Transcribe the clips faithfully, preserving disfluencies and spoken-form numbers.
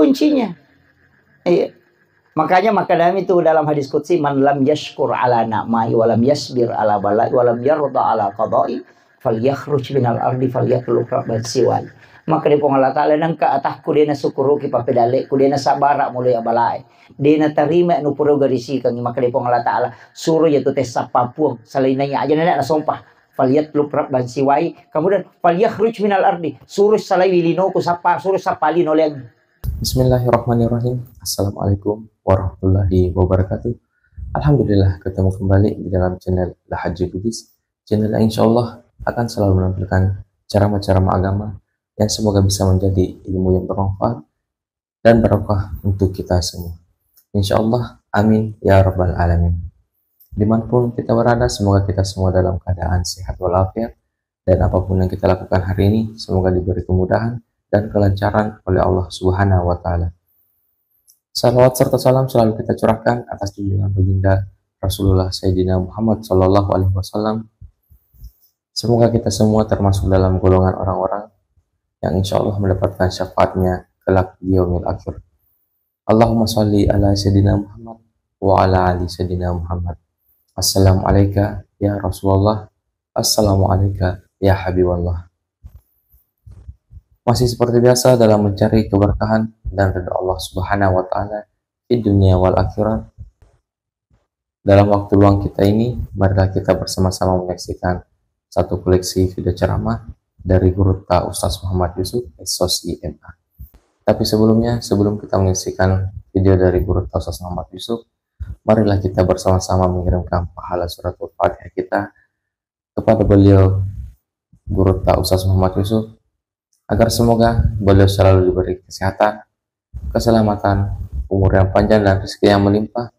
kuncinya. Iya. Makanya makadami tu dalam hadis qudsi, "Man lam yashkur ala na'mai wa lam yasbir ala balai wa lam yarda ala qadai, falyakhruj minal ardi falyatlub rabban siwai." Maka di Puang Allah Ta'ala, nengka atakku dena syukuruki papedaleku, dena sabara mulai abalae, dena tarima nupuro garisikangi, maka di Puang Allah Ta'ala, suro ya tu tessappa puang, selain nanya aja nenek nasompah, falyatlub rabban siwai, kemudian falyakhruj minal ardi, suro salai linoku sappa, suro sappa lino leang. Bismillahirrahmanirrahim. Assalamualaikum warahmatullahi wabarakatuh. Alhamdulillah, ketemu kembali di dalam channel Lahajul Bugis, channel yang insya Allah akan selalu menampilkan ceramah-ceramah agama yang semoga bisa menjadi ilmu yang bermanfaat dan barokah untuk kita semua. Insya Allah, amin ya rabbal alamin. Dimanapun kita berada, semoga kita semua dalam keadaan sehat walafiat, dan apapun yang kita lakukan hari ini, semoga diberi kemudahan dan kelancaran oleh Allah Subhanahu wa Ta'ala. Salawat serta salam selalu kita curahkan atas junjungan baginda Rasulullah Sayyidina Muhammad Sallallahu Alaihi Wasallam. Semoga kita semua termasuk dalam golongan orang-orang yang insya Allah mendapatkan syafaatnya kelak di yaumil akhir. Allahumma salli ala Sayyidina Muhammad wa ala ali Sayyidina Muhammad. Assalamualaikum ya Rasulullah. Assalamualaikum ya Habiballah. Masih seperti biasa dalam mencari keberkahan dan ridha Allah Subhanahu wa Ta'ala di dunia wal akhirat. Dalam waktu luang kita ini, marilah kita bersama-sama menyaksikan satu koleksi video ceramah dari Gurutta Ustaz Muhammad Yusuf, S O S I M A. Tapi sebelumnya, sebelum kita menyaksikan video dari Gurutta Ustaz Muhammad Yusuf, marilah kita bersama-sama mengirimkan pahala suratul Fatihah kita kepada beliau, Gurutta Ustaz Muhammad Yusuf, agar semoga beliau selalu diberi kesehatan, keselamatan, umur yang panjang, dan rezeki yang melimpah.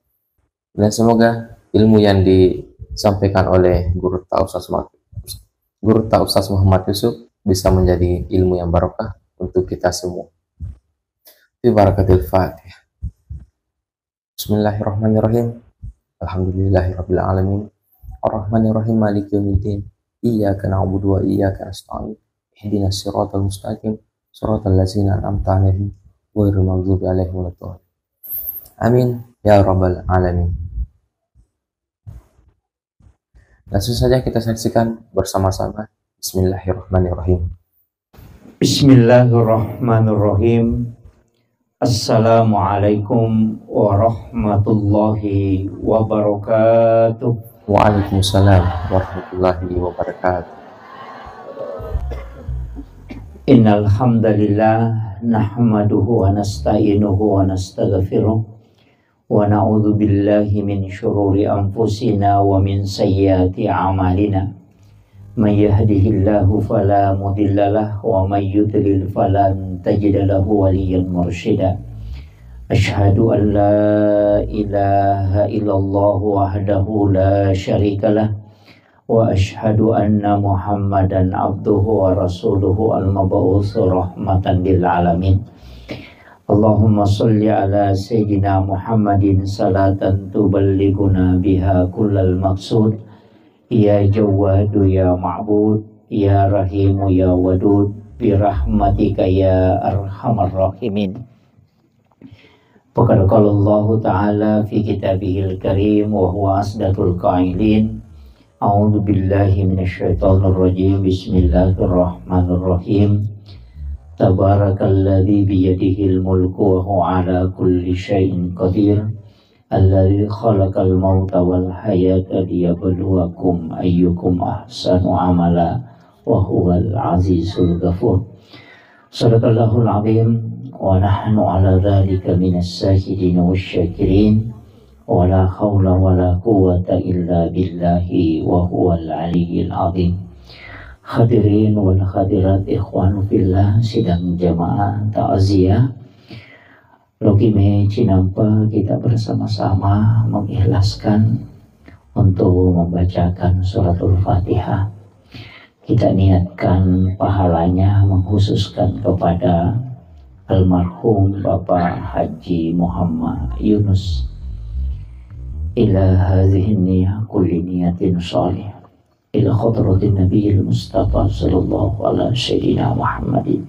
Dan semoga ilmu yang disampaikan oleh Gurutta Ustaz Muhammad, Gurutta Ustaz Muhammad Yusuf bisa menjadi ilmu yang barokah untuk kita semua. Bi barakatil Fatihah. Bismillahirrahmanirrahim. Alhamdulillahirabbil alamin. Arrahmanirrahim. Maliki yaumiddin. Iyyaka na'budu wa iyyaka nasta'in. Ihdinas siratal mustaqim. Siratal ladzina an'amta 'alaihim ghairil maghdubi 'alaihim waladdallin. Amin ya rabbal alamin. Langsung saja kita saksikan bersama-sama. Bismillahirrahmanirrahim. Bismillahirrahmanirrahim. Assalamualaikum warahmatullahi wabarakatuh. Waalaikumsalam warahmatullahi wabarakatuh. Innal hamdalillah, nahmaduhu wa nasta'inuhu wa nastaghfiruh. ونعوذ بالله من شرور أنفسنا ومن سيئات أعمالنا. من يهده الله فلا مضل له ومن يضلل فلن تجد له وليا مرشدا. أشهد أن لا إله إلا الله وحده لا شريك له وأشهد أن محمدا عبده ورسوله المبعوث رحمة للعالمين. اللهم صل على سيدنا محمد صلاة تبلغنا بها كل المقصود. يا جواد يا معبود يا رحيم يا ودود برحمتك يا أرحم الراحمين. وقد قال الله تعالى في كتابه الكريم وهو أصدق القائلين: أعوذ بالله من الشيطان الرجيم. بسم الله الرحمن الرحيم. تبارك الذي بيده الملك وهو على كل شيء قدير. الذي خلق الموت والحياة ليبلوكم أيكم أحسن عملا وهو العزيز الغفور. صدق الله العظيم ونحن على ذلك من الشاهدين والشاكرين ولا حول ولا قوة إلا بالله وهو العلي العظيم. Hadirin wal hadirat, ikhwan fillah, sidang jamaah takziah. Loki me cinampa kita bersama-sama mengikhlaskan untuk membacakan suratul Fatihah. Kita niatkan pahalanya mengkhususkan kepada almarhum Bapak Haji Muhammad Yunus. Ila hadhihi niyah kulli niyatin shalih. Ila hadratin Nabiyil Mustafa sallallahu ala sayyidina Muhammadin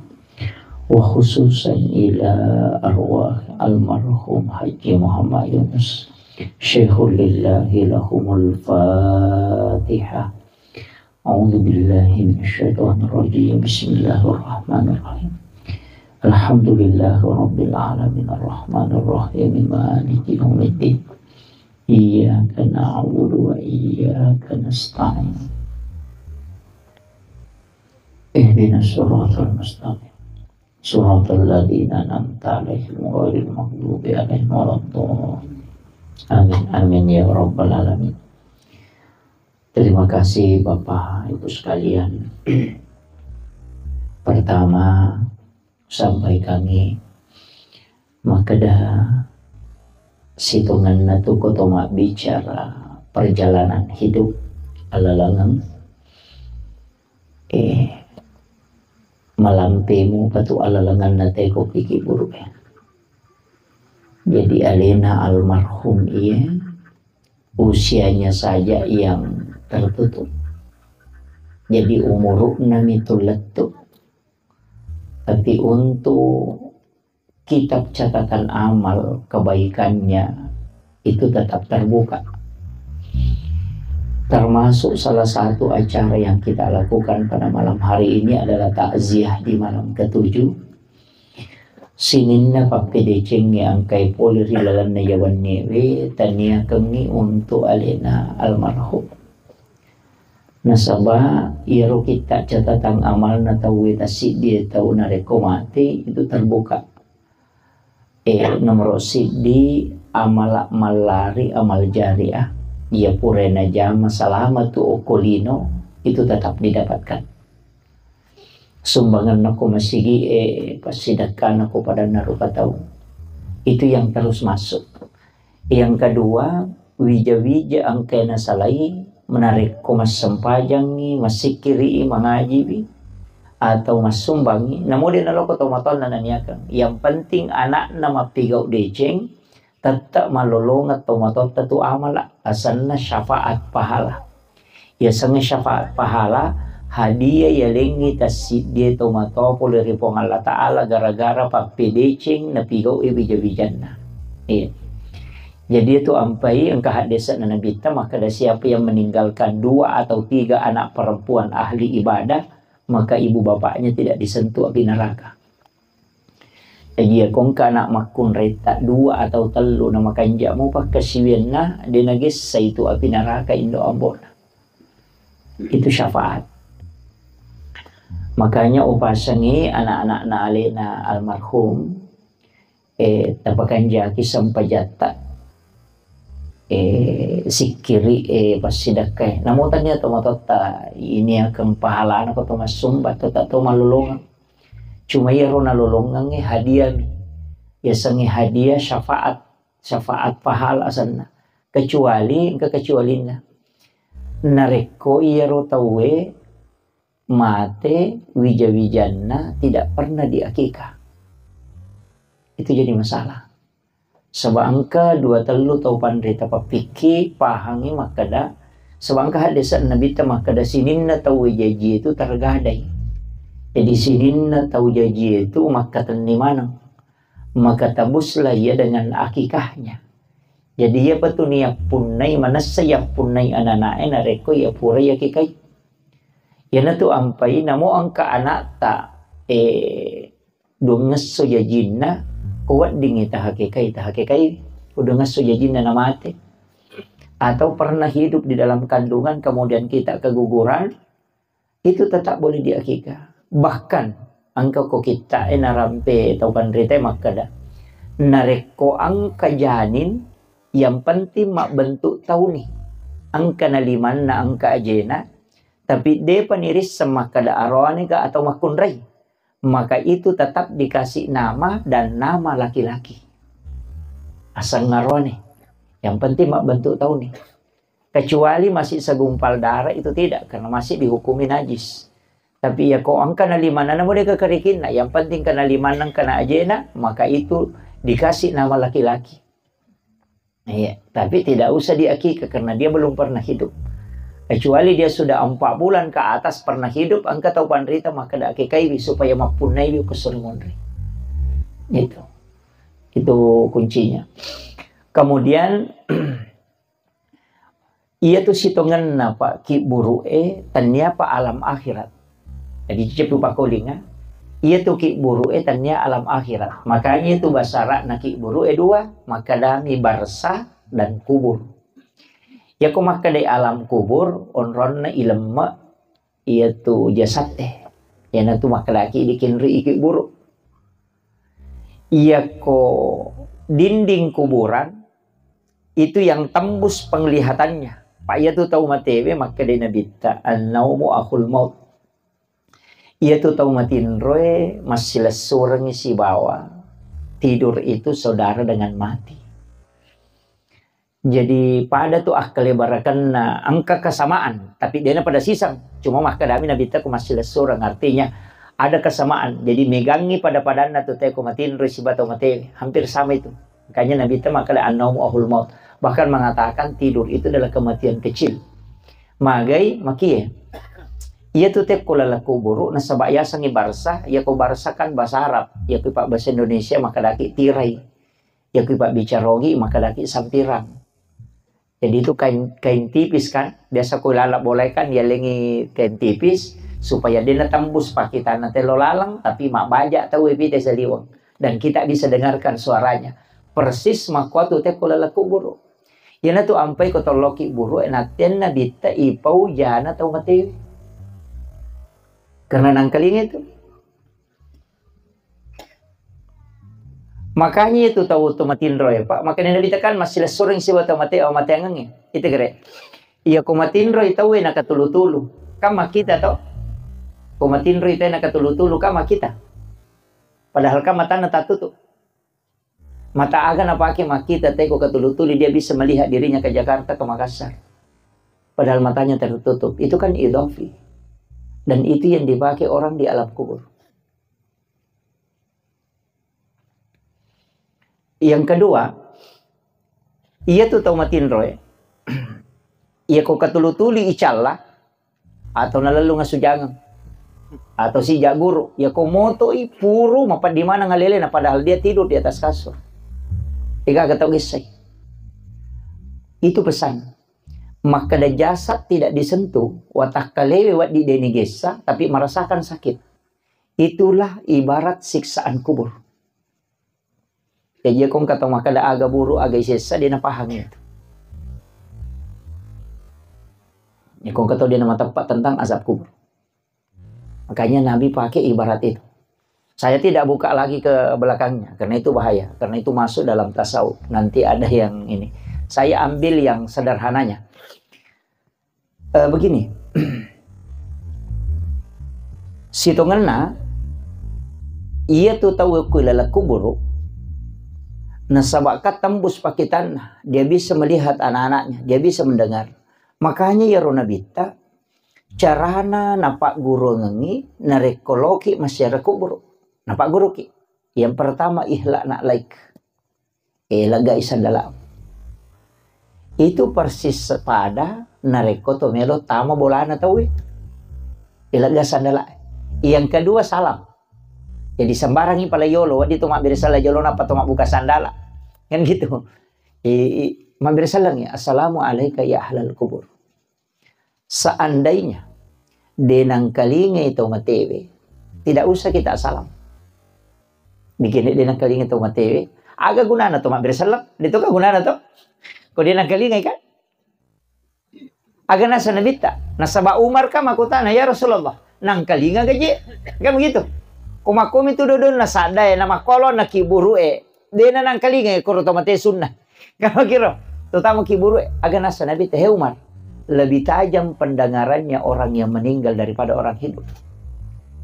وخصوصا إلى أرواح المرحوم حاج محمد يونس، شيخ لله لهم. الفاتحة. أعوذ بالله من الشيطان الرجيم. بسم الله الرحمن الرحيم. الحمد لله رب العالمين، الرحمن الرحيم، مالك يوم الدين. إياك نعبد وإياك نستعين. اهدنا الصراط المستقيم. صراط الذين أنعمت عليهم غير المغضوب عليهم ولا الضالين. Amin, amin ya rabbal alamin. Terima kasih Bapak Ibu sekalian. Pertama, sampaikangngi makkeda sitongenna tu ko to mabbicara perjalanan hidup alalengeng, eh, malampemu patu alalengenna teko piki buruk ya. Jadi alena almarhum iya usianya saja yang tertutup. Jadi umurukna mitu lettu. Tapi untuk kitab catatan amal kebaikannya itu tetap terbuka. Termasuk salah satu acara yang kita lakukan pada malam hari ini adalah takziah di malam ketujuh. Sininna pappedecengnge engkai pole ri lalenna yawannewe taniakengngi untuk alena almarhum. Nasaba iyaro kitta catatan amalna tauwe tassiddie tau narekko mate itu terbuka. Eh, nomoro siddi, amala mallari, amal jariah, iya pura najama salama tu okko lino, itu tetap didapatkan. Sumbanganna ko masigi e, passidakkana ko padanna rupa tau, itu yang terus masuk. Yang kedua, wija-wija engkae nasalai, menarekko massempajangngi, massikkiri'i, mangajiwi, atau massumbangngi, namo de naloko tomatoanna naniakeng. Yang penting anakna mappigau deceng, tette malolongeng tomatoatta tu amala, asenna syafaat pahala. Yasengnge syafaat pahala, hadiah yalengngi tassiddie tomatoa pole ri Puang Allah Ta'ala gara-gara pappedeceng napigau'i wija-wijanna. Iya. Jadi itu ampai engka haddese'na Nabitta makkeda, siapa yang meninggalkan dua atau tiga anak perempuan ahli ibadah, maka ibu bapaknya tidak disentuh api neraka. Jaji, iyako engka anak makkunraitta dua atau tellu na makanja' mopa kasiwianna, de nagessai tu api naraka indo' ambo'na. Itu syafaat. Makanya upasengngi anak-anakna alena almarhum, eh, tapakanjaki sempajatta, eh, sikkiri, eh, passidakkae. Namo tania tomatoatta iniakeng pahalana ko to massumba, tetta to malolongeng. Cuma iyaro nalolongengnge hadiah mi. Yasengnge hadiah syafaat, syafaat pahala asenna. Kecuali, engka kecualinna. Narekko iyaro tauwe mate wija-wijanna tidak pernah diakikah. Itu jadi masalah. Saba engka dua tellu tau panrita pappikki pahangi makkeda, saba engka haddese'na Nabitta makkeda sininna tau jaji itu tergadai. Jadi sininna tau jaji itu makkatenni maneng. Maka tabuslah ia dengan akikahnya. Jadi iyapa tu niappunnai, manessa yappunnai anana'e narekko iya pura yakikai. Iyanatu ampai namo engka anakta, eh, duangngesso jajinna, ko weddingngi tahakekai, tahakekai, ko duangngesso jajinna namate. Atau pernah hidup di dalam kandungan, kemudian kita keguguran, itu tetap boleh diakikah. Bahkan, engka ko kitta'e narampe tau panritae makkeda, narekko engka janin, yang penting mabbentuk tauni. Engka na limanna, engka ajena, tapi depa nirisseng makkeda aroanega atau makkunrai, maka itu tetap dikasih nama dan nama laki-laki. Aseng aroane. Yang penting mabbentuk tauni. Kecuali masih segumpal darah, itu tidak, karena masih dihukumi najis. Tapi ya ko engka na limanna, namo de kekerikinna, yang penting kena limanna, kena ajena, maka itu dikasih nama laki-laki. Iya, tapi tidak usah diakikah karena dia belum pernah hidup. Kecuali dia sudah empat bulan ke atas pernah hidup, engka tau panrita makkeda akekaiwi supaya mappunnaiwi ko suri monri. Itu. Itu kuncinya. Kemudian, iya tu sitongenna, Pak, kibburu'e, tennia, Pak, alam akhirat. Jadi, cepu pakolinga, iya tu kibburu'e, tennia alam akhirat. Makanya itu basara'na kibburu'e dua, makkedami barzah dan kubur. Iya ko makkedai alam kubur, onronna ilemme, iya tu jasad e. Iyana tu makkedaki dikinri iki buru. Iya ko dinding kuburan, itu yang tembus penglihatannya. Pak, iya tu tau matewe, makkedai Nabitta, "An-naumu akhul maut." Iya tu tau matinroe massilessurengngi sibawa tidur itu saudara dengan mati. Jadi pada tu akkalebarakenna engka kesamaan, tapi dena pada siseng. Cuma makkedami Nabitta ko massilessureng, artinya ada kesamaan. Jadi megangi pada-padanna tu teko matinroi sibawa tau matewe, hampir sama itu. Makanya Nabitta makkeda, "An-naumu akhul maut." Bahkan mengatakan tidur itu adalah kematian kecil. Magai, makie. Iya tu teko laleng kuburu, nasaba yasengngi barzah, iya ko barzah kan bahasa Arab, iya ko pabbahasa Indonesia makkedaki tirai. Iya ko pabbicara ogi makkedaki sampirang. Jadi itu kain, kain tipis kan, biasa ko laleng bolae kan yalengi kain tipis supaya dena tembus pakitana telo laleng, tapi mabbaja tau e pite saliweng dan kita bisa dengarkan suaranya. Persis makkuatu teko laleng kuburu. Iyana tu ampai ko tolloki buru e, nattenna bitta ipau jana tau matewe. Karena nangkalinga itu. Makanya itu tau tu matinro ya, Pak. Makanya Nabitta kan massilessureng sibawa tau mate, oh, mateangengnge. Itu kere. Iya ko matinroi tau e nakatulu-tulu. Kan makkita to? Ko matinroi tau e nakatulu-tulu, kan makkita. Padahal kan matanna tattutu. Mata aga napake makkita teko katulu-tuli, dia bisa melihat dirinya ke Jakarta, ke Makassar. Padahal matanya tertutup. Itu kan idhafi. Dan itu yang dipakai orang di alam kubur. Yang kedua, iya tu tau matinroe. Iya ko katulu-tuli icalla, atau nalellung asujangeng, atau sija guru, iya ko motoi puru mapaddi maneng alelena, padahal dia tidur di atas kasur. Ega tau gessai. Itu pesan. Makkeda jasad tidak disentuh, watakkalewe wedding deni gessa, tapi merasakan sakit. Itulah ibarat siksaan kubur. Jadi, iya ko engka tau makkeda aga buru, aga isessa, dia napahang itu. Iya ko engka tau dia namateppa tentang azab kubur. Makanya Nabi pakai ibarat itu. Saya tidak buka lagi ke belakangnya, karena itu bahaya, karena itu masuk dalam tasawuf. Nanti ada yang ini. Saya ambil yang sederhananya. Eh, begini. Sitongenna, iya tu tau ku laleng kuburu, nasaba ka tembus pakitanna, dia bisa melihat anak-anaknya, dia bisa mendengar. Makanya iyaro Nabitta, carana napagguruangengngi narekko loki massiara kuburu. Napagguruki. Yang pertama, ikhla' na'laik. Eh, lega sandala. Itu persis sepada narekko to melo tama bolana tauwe. Eh, lega sandala. Yang kedua, salam. Jadi sembarangi pala yolo, wedding to mabbere sala jolo, nappa to mabbuka sandala. Kan gitu. Eh, eh, mabbere salam ya, "Assalamu alaika ya ahlal kubur." Seandainya de nangkalingai tau matewe, tidak usah kita salam. Bikin de nangkalingai tau matewe, aga gunana to mabbere selleng? De to ka gunana to? Ko de nangkalingai kan? Aga nasa Nabitta? Nasaba Umar kan makkutana, "Ya Rasulullah, nangkalinga gaje?" Kan begitu. Ko makkomi tu dodonna saddae, na makkolo na kiburu e. Dena nangkalinga koro to mate sunna. Kalau kiro, terutama kiburu, aga nasa Nabi teh, "He Umar, lebih tajam pendengarannya orang yang meninggal daripada orang hidup."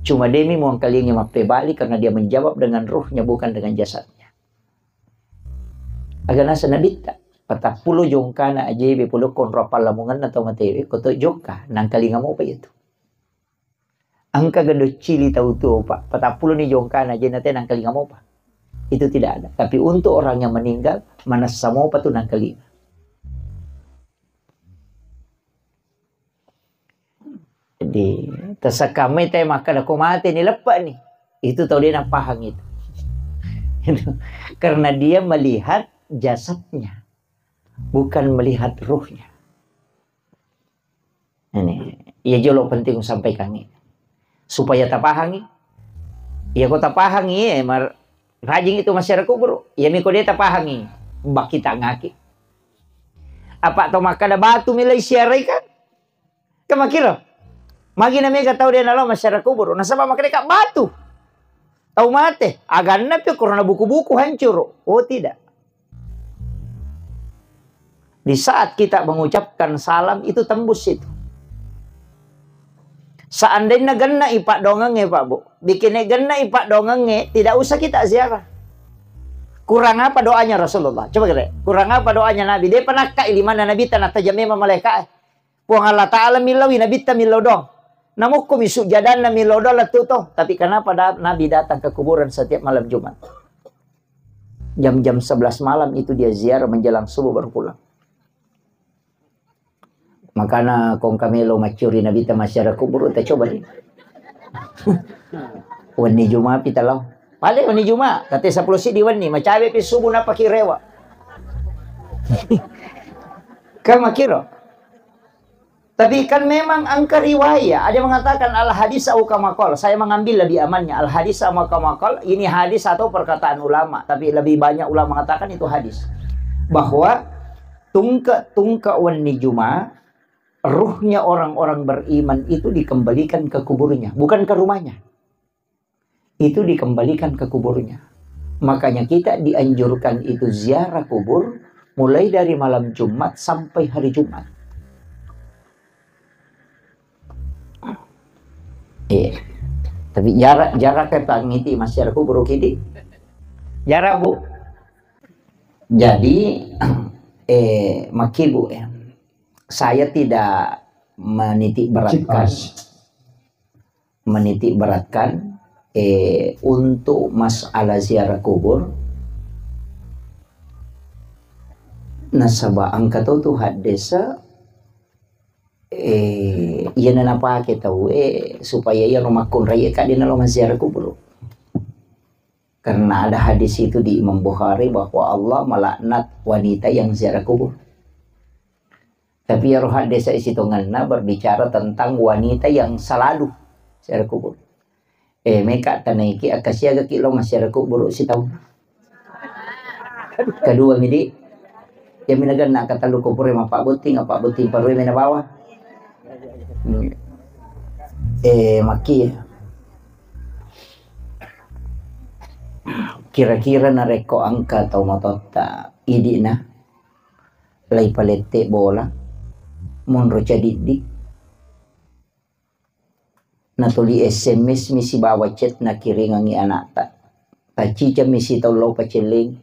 Cuma demi muangkalinga mappebali karena dia menjawab dengan ruhnya, bukan dengan jasadnya. Aga nasa Nabitta, patappulo jongkana ajebe pole konro pallamungenna tau matewe, koto jongka, nangkalinga mopa itu. Engka geddo cili tau tuo, Pak, patappuloni jongkana, je nate nangkalinga mopa. Itu tidak ada. Tapi untuk orang yang meninggal, manessa mopa tu nangkalinga. Di, tersekam mai te makkeda ko mate ni, leppe ni. Itu tau de' napahang itu. Itu. Karena dia melihat jasadnya, bukan melihat ruhnya. Ini, iya jolo penting sampaikan ini. Supaya tapahangi. Iya ko tapahangi, eh, mar-, rajing itu masyarakat kubur. Iya mi ko de' tapahangi, bakita ngaki. Apa tau makkeda batu milai siarai kan? Kan makkiro. Magi na mega tau de' nalo masyarakat kubur. Nasaba makkeda ka batu. Tau mate, aganna pi korona buku-buku hancur. Oh, tidak. Di saat kita mengucapkan salam itu tembus itu. Seandainya genna i paddoangengnge, Pak Bu. Bikinnya genna i paddoangengnge, tidak usah kita ziarah. Kurang apa doanya Rasulullah? Coba kira, kurang apa doanya Nabi? De' panakka i limanna Nabi tanah tajam memang malaikat. Puang Allah Ta'ala millauwi, Nabitta millau doang. Namukku mi sujjadanna millau doang lettu to. Tapi kenapa da-, Nabi datang ke kuburan setiap malam Jumat? Jam-jam sebelas malam itu dia ziarah menjelang subuh baru pulang. Makana kong kamelo maccuri Nabitta masyarakat kubur, ta coba ni. Wenni Jumat pi talau. Paling wenni Jumat, kate seppulo siddi wenni, macawe pi subuh napaki rewa. Kan makkiro. Tapi kan memang engka riwayat, ada yang mengatakan al hadis au kama qal. Saya mengambil lebih amannya. Al hadis au kama qal, ini hadis atau perkataan ulama, tapi lebih banyak ulama mengatakan itu hadis. Bahwa tungke-tungke wenni Juma, ruhnya orang-orang beriman itu dikembalikan ke kuburnya, bukan ke rumahnya. Itu dikembalikan ke kuburnya. Makanya kita dianjurkan itu ziarah kubur mulai dari malam Jumat sampai hari Jumat. Iya. Tapi jarak, jarak ke pangiti masyarakat kubur kidi. Jarak, Bu. Jadi, eh, maki, Bu, ya. Saya tidak menitik beratkan. Menitik beratkan, eh, untuk masalah ziarah kubur. Nasaba engka to tu haddesa, eh, iyana napake tau, eh, supaya iyaro makkunrai ka de' nalo maziarah kubur. Karena ada hadis itu di Imam Bukhari bahwa Allah melaknat wanita yang ziarah kubur. Tapi iyaro haddesa sitongenna berbicara tentang wanita yang selalu ziarah kubur. Eh, meka tanaiki, akkasiagaki lo masyarakat kubur sitaung. Kedua midi, yang minaganna katellu kubur, mappabotting, mappabotting parue mena bawa. Hmm. Eh, maki. Kira-kira narekko engka tau matotta idi'na, lai palette bola, monro cadiddi, natuli S M S mi sibawa chat nakiringangi anakta. Tacciceng mi sitaung lao pacelling.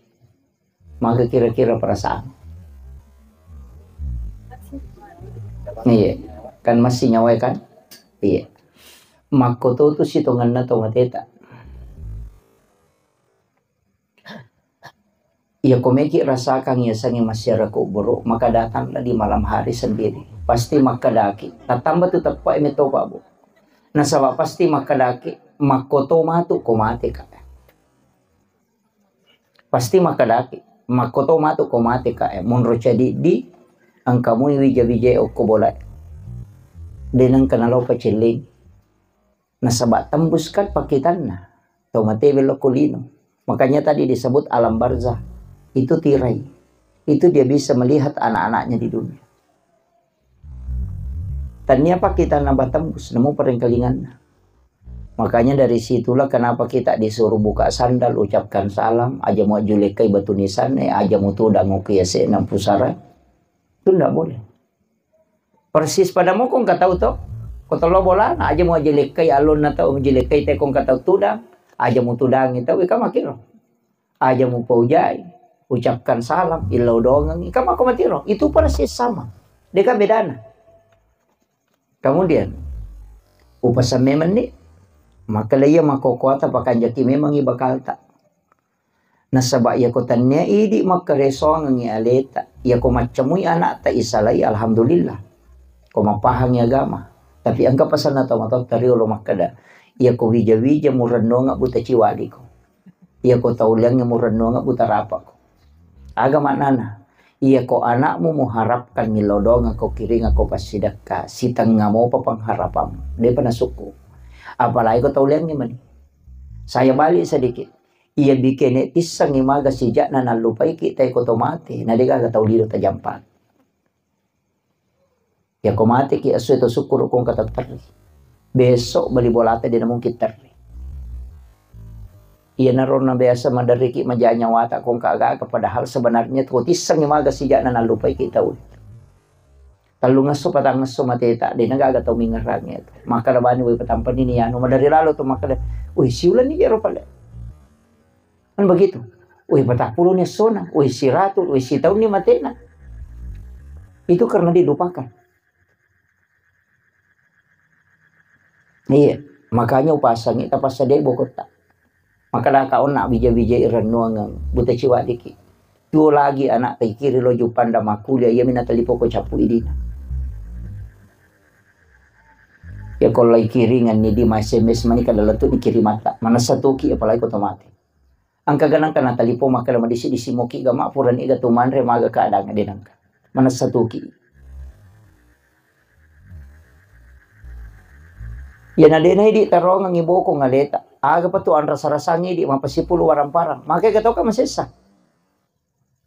Maga kira-kira perasaan? Iya, kan masih nyawa kan? Iya. Makkoto tu sitongenna tau mateta. Iya, ko meki rasakan yasengnge masyarakat kubur, maka datanglah di malam hari sendiri. Pasti makkedaki, tattamba tu teppa e metto, Pak Bu. Nasaba pasti makkedaki, makkoto matu ko mate ka. Pasti makkedaki, makkoto matu ko mate ka, eh, monro cadiddi, engka mui wija-wija okko bola. De nengka nalao pacelling. Nasaba tembus kan pakkitanna. Tau mate belok ko lino. Makanya tadi disebut alam barzah. Itu tirai. Itu dia bisa melihat anak-anaknya di dunia. Tania pakkitanna batembus, nemu parengkalinganna. Makanya dari situlah kenapa kita disuruh buka sandal, ucapkan salam, aja mu ajjulekai batu nisan, eh, aja mu tudang oki ase enam pusara. Itu ndak boleh. Persis pada mukung ka tau to. Ko tolo bolana, aja mu ajjulekai alonna tau, mu jjulekai tekong ka tau tudang, aja mu tudangi tau, ika makiro. Aja mupaujai, ucapkan salam, illau doangengngi. Ika makko matiro, itu persis sama. Deka bedana. Kemudian, upasamme menni, makkalaiya makkokoata pakanjaki memangngi bakalta. Nasaba iyako tennia idi makkaresoangengngi aleta, iyako maccamui anakta isalai, alhamdulillah. Ko mappahangi agama. Tapi engka pasanna tomatoatta riolo makkeda, "Iyako wija-wija murennuangeng buta ciwadiko. Iyako tauliangnge murennuangeng buta rapako." Aga maknana? Iyako anakmu muharapkan millau doangeng ko kiringako passidekka, sitengnga mopa pengharapanmu. Depa nasukku. Apalagi ko tauliangnge mani. Saya balik sedikit. Iya bikene tissengngi maga sijakna nallupaiki tae ko to mate, na degaga tau lino tajampang. Yako mateki esso to sukkuru ko engka tatterri. Besok bali bolata de namungkin terri. Iyanaro na biasa maderriki maja nyawata ko engka aga-aga, padahal sebenarnya to tissengngi maga sijakna nallupaiki tau. Tellungesso, patangesso mateta, de nagaga tau mingerangi tu. Makkeda bani, "Woi, patampani ni anu." Madari lalo tu makkeda, "Woi, siulani jero pale." Kan begitu. "Woi, patappulo ni essona, woi, siratu, woi, sitaunni matena." Itu karena dilupakan. Iya, makanya upasangi tapassadai bokotta. Makkeda ka onna bija-bijai rennuangeng, buta ciwadiki. Tuo lagi anakta ikiri lo Jupanda makkuliah, iyami natelipoko cappu idina. Ya ko lai kiringan ni di ma S M S mani kada lettu dikirimatta. Manessa toki apalagi ko to mate. Engka ganang kana talipo makkeda madisi-disi moki ga ma purani ga tu manre maga keadaan de nangka. Manessa toki. Iyana de na idi tarongengngi bokong aleta. Aga pa tu anrasa-rasangngi idi mapasipulu warang-parang. Maka ga toka masessa.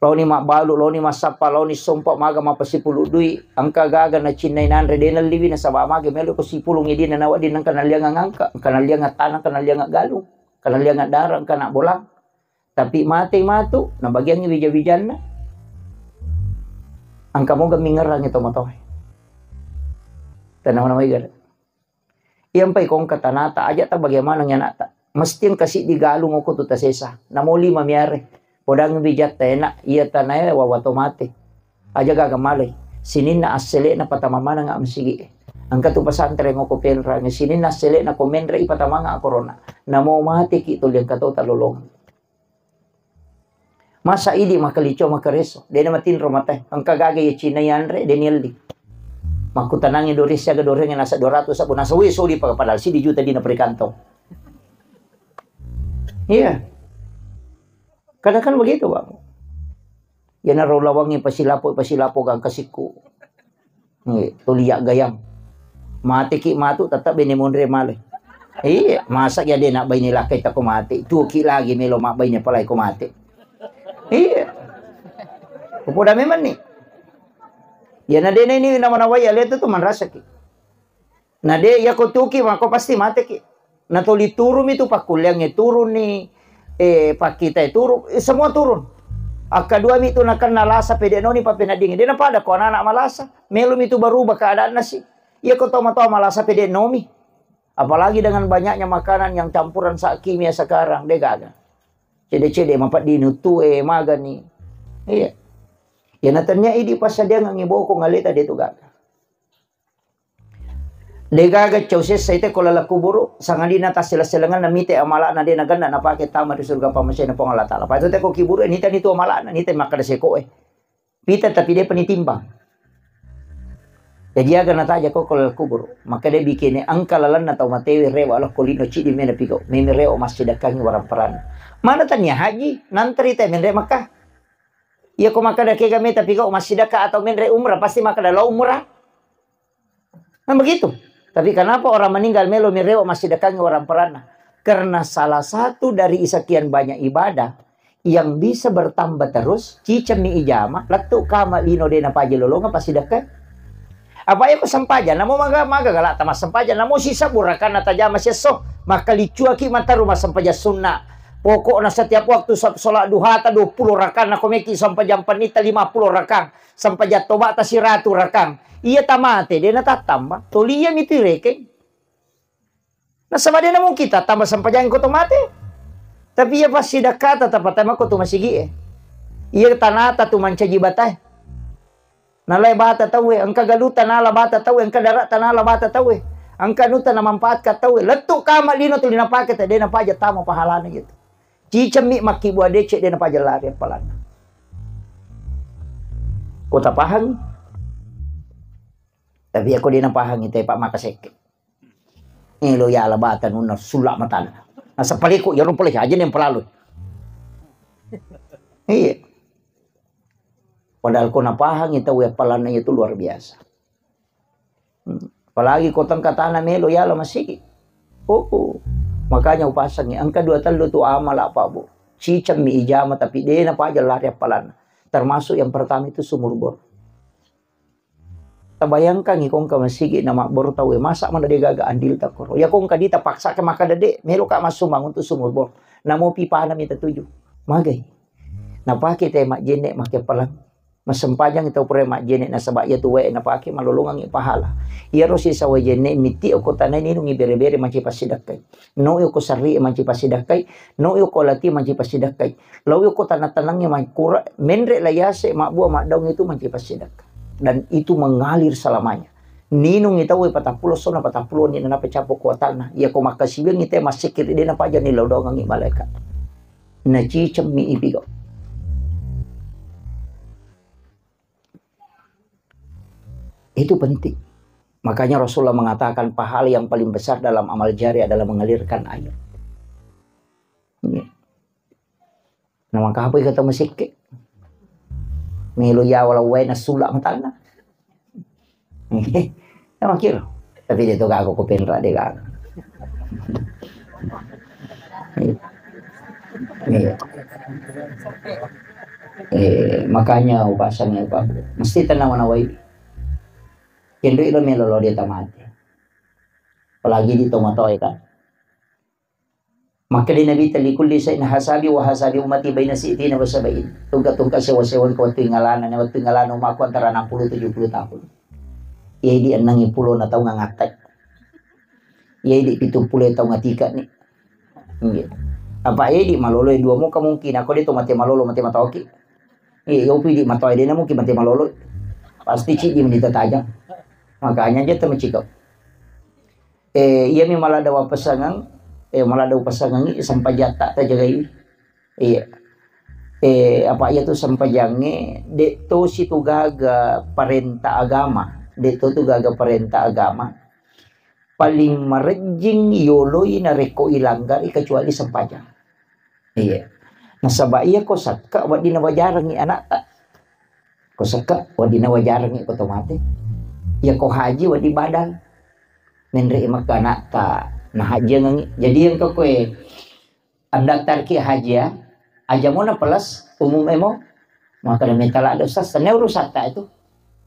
Laoni mabbalu, laoni massappa, laoni sompa maga mapasipulu dui. Engka gaga nacinnai nanre de nalliwi nasaba maga melo ko sipulung idi nanawa di nangka nallianga ngangka, engka nallianga tanang, engka nallianga galung, engka nallianga dara, engka na bolang. Tapi matei matu, nabagiangngi wija-wijanna. Engka moga mingerangngi tomatoae. Tenang-tenang wae gare. Iyampai kongka tanata, aja ta bagaimana anakta. Mesti engka siddi galung oko tu tasesa. Namo lima miare. Podang wijatta enak, iya tanae wawa to mate. Aja gaga malai. Sininna assele'na patama maneng masigi'e. Engka tu pesantren oko penrangi. Sininna assele'na ko menre ipatamanga corona. Namo mateki tuli engka to talolong. Masa idi makalico makareso, dena matinro matae. Engka gaga iya Cina yanre, deni elli. Makkutanangi dore siaga dorengnge nasa dua ratus sabbu, nasa woi sodi pa-, padahal sidi juta dina perikantong. Iya. Kadang kan begitu, Bang. Yana ro lawangi pasilapo, pasilapo gangka sikku. Iya, tuli yaggayang. Mateki matu, tetap bene monre male. Iya, masa ya de nak baine lakkai tako mate. Tuoki lagi melo mak baine palai ko mate. Iya. Kepoda memang ni. Ya na dene ini nama-nawai ya lihat tu manrasaki. Na de ya ko tuki mako pasti mateki. Na tuli turun itu pakkuliangnge turun ni, eh, pakkitae turun, eh, semua turun. Akkadua mi tu nakenna lasa pede noni papeneddingi. De napada ko anak-anak malasa. Melo mi tu berubah keadaanna si. Iya ko tomatoa malasa pede nomi. Apalagi dengan banyaknya makanan yang campuran sa-, kimia sekarang, de gaga. Cede-cede mapeddini uttue magani. Iya. Ya na tennia idi passadiangengngi bokong aleta de tu gaga. De gaga cau sessa ite ko laleng kuburu, sangadinna tassele-selengenna mite amala'na de nagenna napake tama ri surga pammasena Puang Allah Taala. Pada te ko kiburu, nitani tu amala'na, nita makkeda sekoe. Pita tapi depa nitimbang. Jadi aga nataja ko ko laleng kuburu. Makkeda bikene engka lalenna tau matewe rewa lokko lino cidi mena pigau. Meme rewa massidakkangi warang peranna. Mana tania haji, nantri te menre Makkah. Iya ko makkeda kega meta pigau massidakka atau menre umrah, pasti makkeda lo umrah. Nah, begitu. Tapi kenapa orang meninggal melo mi rewa massidakkangi warang peranna? Karena salah satu dari sekian banyak ibadah yang bisa bertambah terus, cicemmi ijama, lettu kama lino de napaja lolonga passidakka. Apa iya ko sempajang, namo maga, maga galak tama sempajang, namo sisa burakanna tajama siesso, makkaliccuaki mataru massempajang sunna. Pokokna setiap waktu so-, sholat duhata dua puluh rakang, nako meki sempajang pennita lima puluh rakang. Sempajang tobata siratu rakang. Iya tamate, de natattamba. Toli iya mitu irekeng. Nasaba de namungkin tattamba sempajang ko tomate. Tapi iya passidakkata tapatama ko tu masigi'e. Iya tanata tu mancaji batae. Nalai bata tauwe, engka galuta nala bata tauwe, engka darata nala bata tauwe. Engka nuta namanfaatkan tauwe. Lettu kama lino tuli napake te, de napaja tama pahalana gitu. Cicemmi makkibua decek de napaja lari appalanna. Ko tapahangi? Tapi ako de' napahangi te, Pak, maka sekke. Elo yala bata nunna sulla matanna. Nasaba paleku, iyaro pale aja yang pelalu. Iya. Padahal ko napahangi tau yappalanna itu luar biasa. Hmm. Apalagi ko tengka tana melo yala masigi. Oh, oh. Makanya upasangi, engka dua tellu tu amala, Pak, Bu. Cicemmi ijama, tapi de' napaja lari appalanna. Termasuk yang pertama itu sumur bor. Tabayangkangi ko engka masigi na mabbor tau e, masa mana de' gaga andil ta koro. Ya ko engka dita paksa ke maka dede, melo ka massumbang untuk sumur bor. Namo pipana mita tuju. Magai. Napake te majjenne make pelang. Massempajang tau pura majjenne nasaba iya tu wae napake malolongangi pahala. Iyaro sisa wae jenne mitti okko tanai ninungi bere-bere manci passidakkai. No okko sarri manci passidakkai, no okko lati manci passidakkai. Lao okko tanang-tanangnge makkura, menre la yase mabbua maddaung itu manci passidakkai. Dan itu mengalir selamanya. Ninungi tau e patappulo sona patappulo ni nanape capo kuatanna. Iya ko makkasiwiangi te massikiri de' napajani lao daungangi malaikat. Nacicemmi ipigau. Itu penting. Makanya Rasulullah mengatakan pahala yang paling besar dalam amal jariah adalah mengalirkan air. Iya. Nah, maka apa kata masikke? Melo ya walau wae nasula matanna. Sama kira. Tapi dia tu aku kupenra dia kan. Iya. Iya. Eh, makanya upasang apa? Mesti tenang mana wae. Kendo ilo melo lo dia tamate. Apalagi di tomatoe kan. Maka di Nabi tali kulli sain hasabi wa hasabi ummati baina sitina wa sabain. Tungka-tungka sewa-sewa ke waktu ingalana, ne waktu ingalana umatku antara enam puluh tujuh puluh tahun. Iya di enam puluh na tau ngangatai. Iya di pitung puluh tau ngatika ni. Iya. Apa iya di malolo dua mo kemungkinan. Kau di to mate malolo mate matoki. Iya, yopi di matoe de' na mungkin mate malolo. Pasti cidi menita tajang. Makanya aja temecikau. Eh, iya mi maladda wapesangeng, eh, maladda upasangengi sempajatta tajagai. Iya. Eh, apa iya tu sempajangnge, de' to situ gaga parenta agama, de' to tu gaga parenta agama. Paling marejjing yoloi narekko ilanggari kecuali sempajang. Iya. Nasaba iya ko sakka wedding nawajarengi anakta. Ko sakka wedding nawajarengi ko tomate. Iya ko haji wedding badal. Menre i Mekka anakta, nahajiangengngi. Jadi engka koe andaftarki haji ya, aja mo na plus umum emo. Maka na meta ladde, Ustaz, tania urusatta itu.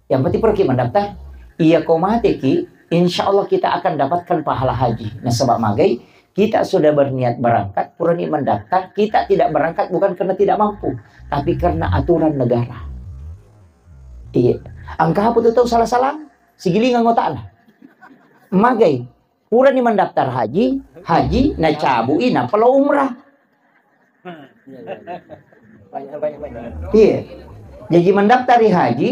Yang penting pergi mendaftar. Iya ko mateki, insya Allah kita akan dapatkan pahala haji. Nasaba magai, kita sudah berniat berangkat, purani mendaftar, kita tidak berangkat bukan karena tidak mampu, tapi karena aturan negara. Iya. Engka apa tu tau salah-salah? Sigilingang otakna. Magai. Purani mendaftar haji, haji nacabui nappa lao umrah. Iya. Jaji mendaftar ri haji,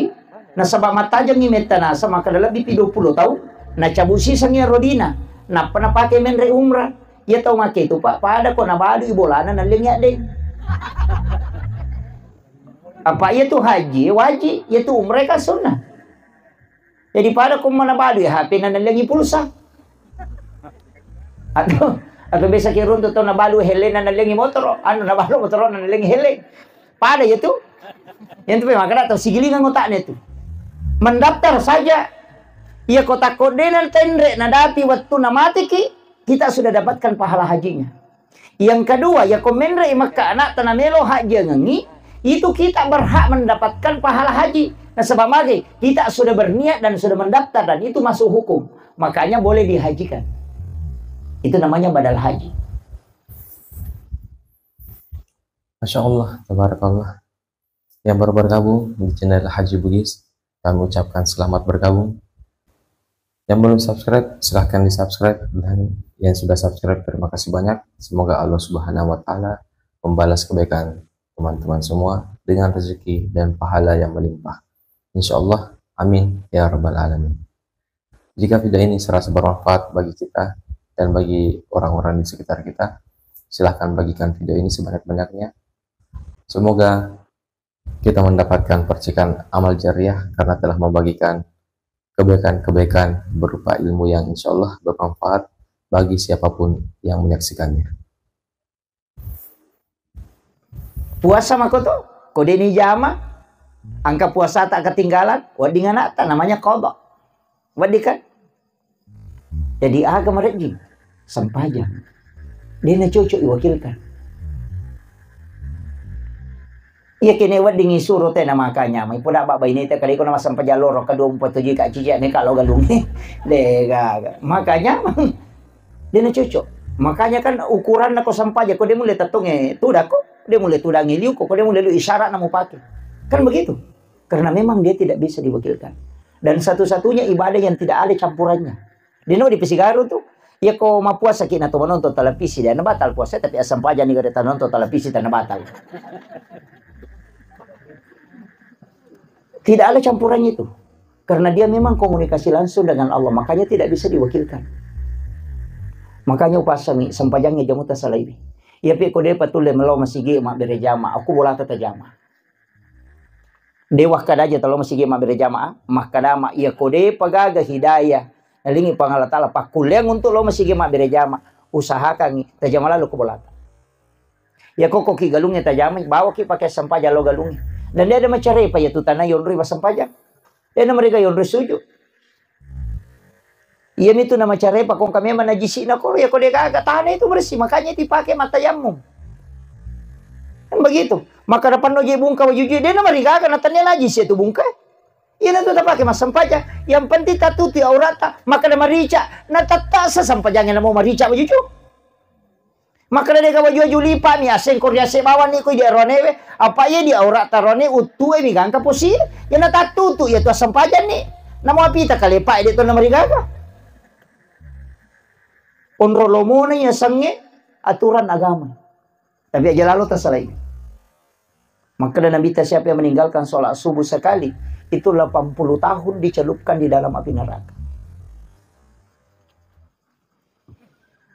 nasaba mattajengngi metta nasa, maka lebbi pi dua puluh taung, nacabu sisengngi rodina, nappa napake menre umrah. Iya tau make itu, Pak, pada ko nabalui bolana nallengngi addeng. Apa iya tu haji wajib, iya tu umrah kan sunnah. Jadi pada ko manabalu ya H P na nallengi pulsa. Atau atau biasa ki runtu tau nabalu hele na nallengi motoro, anu nabalu motoro na nallengi hele. Pada ya tu. Yang tu memang kada tau sigilingan otaknya tu. Mendaftar saja. Iya ko takko de na tenre nadapi wettu na mati ki, kita sudah dapatkan pahala hajinya. Yang kedua, ya ko menre i Mekka anakta na melo hajiangengngi, itu kita berhak mendapatkan pahala haji. Nasaba mage, kita sudah berniat dan sudah mendaftar dan itu masuk hukum. Makanya boleh dihajikan. Itu namanya badal haji. Masya Allah, tabarakallah. Yang baru bergabung di channel Haji Bugis, kami ucapkan selamat bergabung. Yang belum subscribe, silahkan di-subscribe. Dan yang sudah subscribe, terima kasih banyak. Semoga Allah Subhanahu wa Ta'ala membalas kebaikan teman-teman semua dengan rezeki dan pahala yang melimpah. Insya Allah, amin ya rabbal alamin. Jika video ini serasa bermanfaat bagi kita dan bagi orang-orang di sekitar kita, silahkan bagikan video ini sebanyak-banyaknya. Semoga kita mendapatkan percikan amal jariah karena telah membagikan kebaikan-kebaikan berupa ilmu yang insya Allah bermanfaat bagi siapapun yang menyaksikannya. Puasa makoto, ko deni jama, angka puasa tak ketinggalan, wedding anakta namanya qadha. Wedding kan? Jadi aga marejjing? Sempajang. Dena cocok iwakilkan. Iya kene wedding isuro tena makanya, mai poda bak baineta kali ko nama sempajang loro kedua umpatuji ka cici ne kalo galungi. Dega. Makanya Dena cocok. Makanya kan ukuranna ko sempajang, ko de mulle tettonge tudako, de mulle tudangi liuko, ko de mulle lu isyarat na mupake. Kan begitu. Karena memang dia tidak bisa diwakilkan. Dan satu-satunya ibadah yang tidak ada campurannya. Deno di Pesigaru tu, ya ko mapuasa ki na to menonton televisi, dan batal puasa, tapi asam pajani gare tanonton televisi, tanah batal. Tidak ada campurannya itu. Karena dia memang komunikasi langsung dengan Allah, makanya tidak bisa diwakilkan. Makanya upasangi, sempajangnya jamu tasalaiwi. Iya pi ko depa tulle melo masigi mabbere jama, aku bolata tajama. Dewa kada aja talo masigi mabbere jama, makkadama iya ko depa gaga hidayah, nalingi Puang Allah Ta'ala pakkulleang untuk lo masigi mabbere jama, usahakangi tajama lalu ko bolata. Iya kokko ki galungnge tajamai, bawa ki pake sempajang lo galungnge. Dan dia ada macarepa iya tu tanah yonroi massempajang. Dia na mereka yonroi sujud. Iya mitu na macarepa kong kami mana jisi na koro ya ko de gaga tanah itu bersih, makanya itu dipakai mata yammum. Kan begitu. Maka depan no je bungka wajuju, dia na marigaga na tania najis itu bungka. Iya na tu tapake massempajang. Yang penting tatuti aurata, maka na marica, na tattasa sempajangnya na mau marica wajuju. Makkeda dega waju-waju lipa'mi, aseng ko riase bawanni ko idi aroanewe, apa iya di aurata roane uttue mi gangka posi, iya natattutu iya tu assempajanni. Namo apita kalepa de to namarigaga. Onro lomona iya sengnge aturan agama. Tapi aja lalo tasalai. Makkeda Nabi ta, siapa yang meninggalkan sholat subuh sekali, itu delapan puluh tahun dicelupkan di dalam api neraka.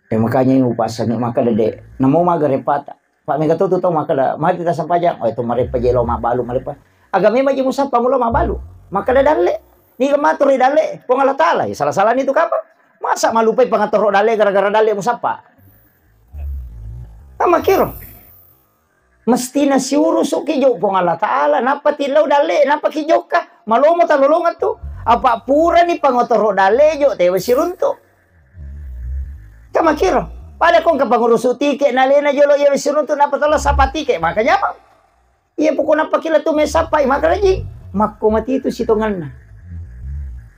Ya, makanya ini upasangi, makkeda de. Namo maga repata. Pak mega tu tu tau makkeda, mati ta sempajang. Oh, itu marepa je lo mabalu, marepa. Aga memang je musappa mulo mabalu. Makkeda dalle. Ni maturi dalle, Puang Allah Ta'ala. Ya, salah-salah ni tu kapang. Masa malupai pangatoro dalle gara-gara dalle musappa? Tama kiro. Mestina siurusuki jo Puang Allah Ta'ala, nappa tillau dalle, nappa ki jokka, malomo talolongang tu. Apa purani pangotoro dalle jo, tewa siruntu. Tama kiro. Pada kong ke pangurusu tike, nalena jolo iya siruntu, nappa tala sapa tike, maka nyamang. Iya poko nappa kila tu mesappai, maka rajing. Makko mati itu sitonganna.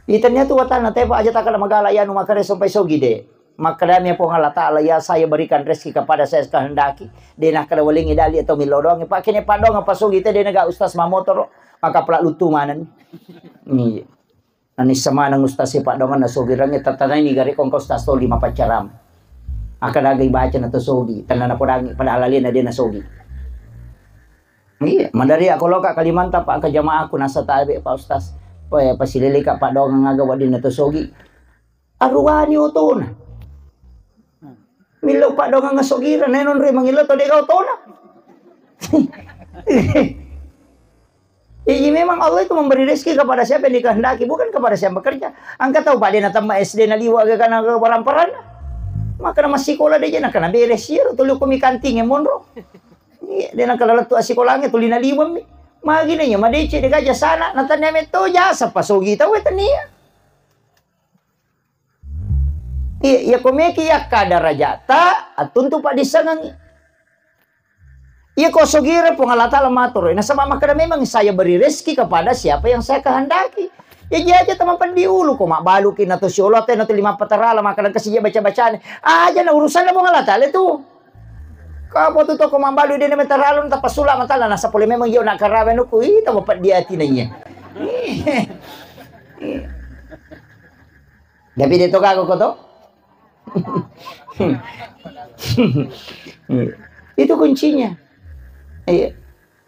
Itanya tu watana, tepa aja takala magala yanu makare sompai sogi de. Makkedami Puang Allah Ta'ala, "Ya, saya berikan rezeki kepada saya sekehendaki." De nakkeda welingi dali atau millau doang. Pak kene paddoang apa sogi te de naga ustaz mamotoro, maka pela lutu maneng. Iya. Nanissa maneng ustaz e paddoangan na sogi rangi tatanai ni gare kongko ustaz to lima pacaram. Aka dagai baca na to sogi, tanna napodangi padahal alena de na sogi. Iya, madari aku loka Kalimantan Pak ke jamaahku nasa tabe Pak Ustaz. Pasilele ka paddoangan aga wedding na to sogi. Aruwani otona. Millau paddoangang asogira, nae nonroi mangillau to dega otona. Jadi memang Allah itu memberi rezeki kepada siapa yang dikehendaki, bukan kepada siapa bekerja. Angka tau Pak, de natemma S D naliwa aga kana aga paramparanna. Maka na massikola de je nakana beres iyaro tuli ko mi kanting e monro. Iya, de nakana lettu assikolange tuli naliwammi. Magi naiya madeceng de gaja sana, natannia metto jasa pasogi tau e tania. Iya, iya, ko meki yakka darajata, attuntu paddissengengngi. Iya, ko sogira Puang Allah Ta'ala matoro, nasaba makkeda memang saya beri rezeki kepada siapa yang saya kehendaki. Ya, jaja tama peddi ulu, ko mabbaluki na to siolo, atau na to lima patarala, makkeda kasi je baca-bacane. Aja na urusanna Puang Allah Ta'ala tu. Ko apa tu toko mabbalu de na metaralun, tapasula matala, nasa pole memang iyo nak karawe nuku, ih, tama peddi atina iya. Tapi de to gago ko to? Itu kuncinya. Iya.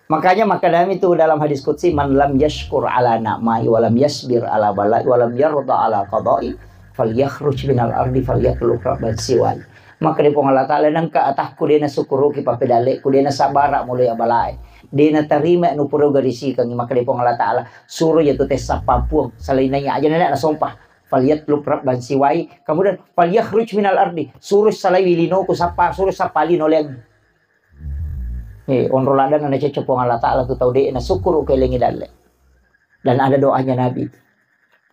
Makanya maknanya itu dalam hadis qudsi, "Man lam yashkur ala na'mai wa lam yasbir ala balai wa lam yarda ala qadai, falyakhruj minal ardi falyakhluk rabban siwai." Maka di Puang Allah Ta'ala nengka atakku dena syukuruki papedaleku, dena sabara mulai abalai. De natarima nu pura garisikangngi, makkeda Puang Allah Ta'ala, suro iya tu tessappa Puang, salainna iya aja nenek nasompa. Falyatlub rabban siwai, kemudian falyakhruj minal ardi, suro salaiwi linoku sappa, suro sappa lino leang. Eh, onro ladang na cecco Puang Allah Ta'ala tu tau de na syukuru kelengi dalle. Dan ada doanya Nabi itu.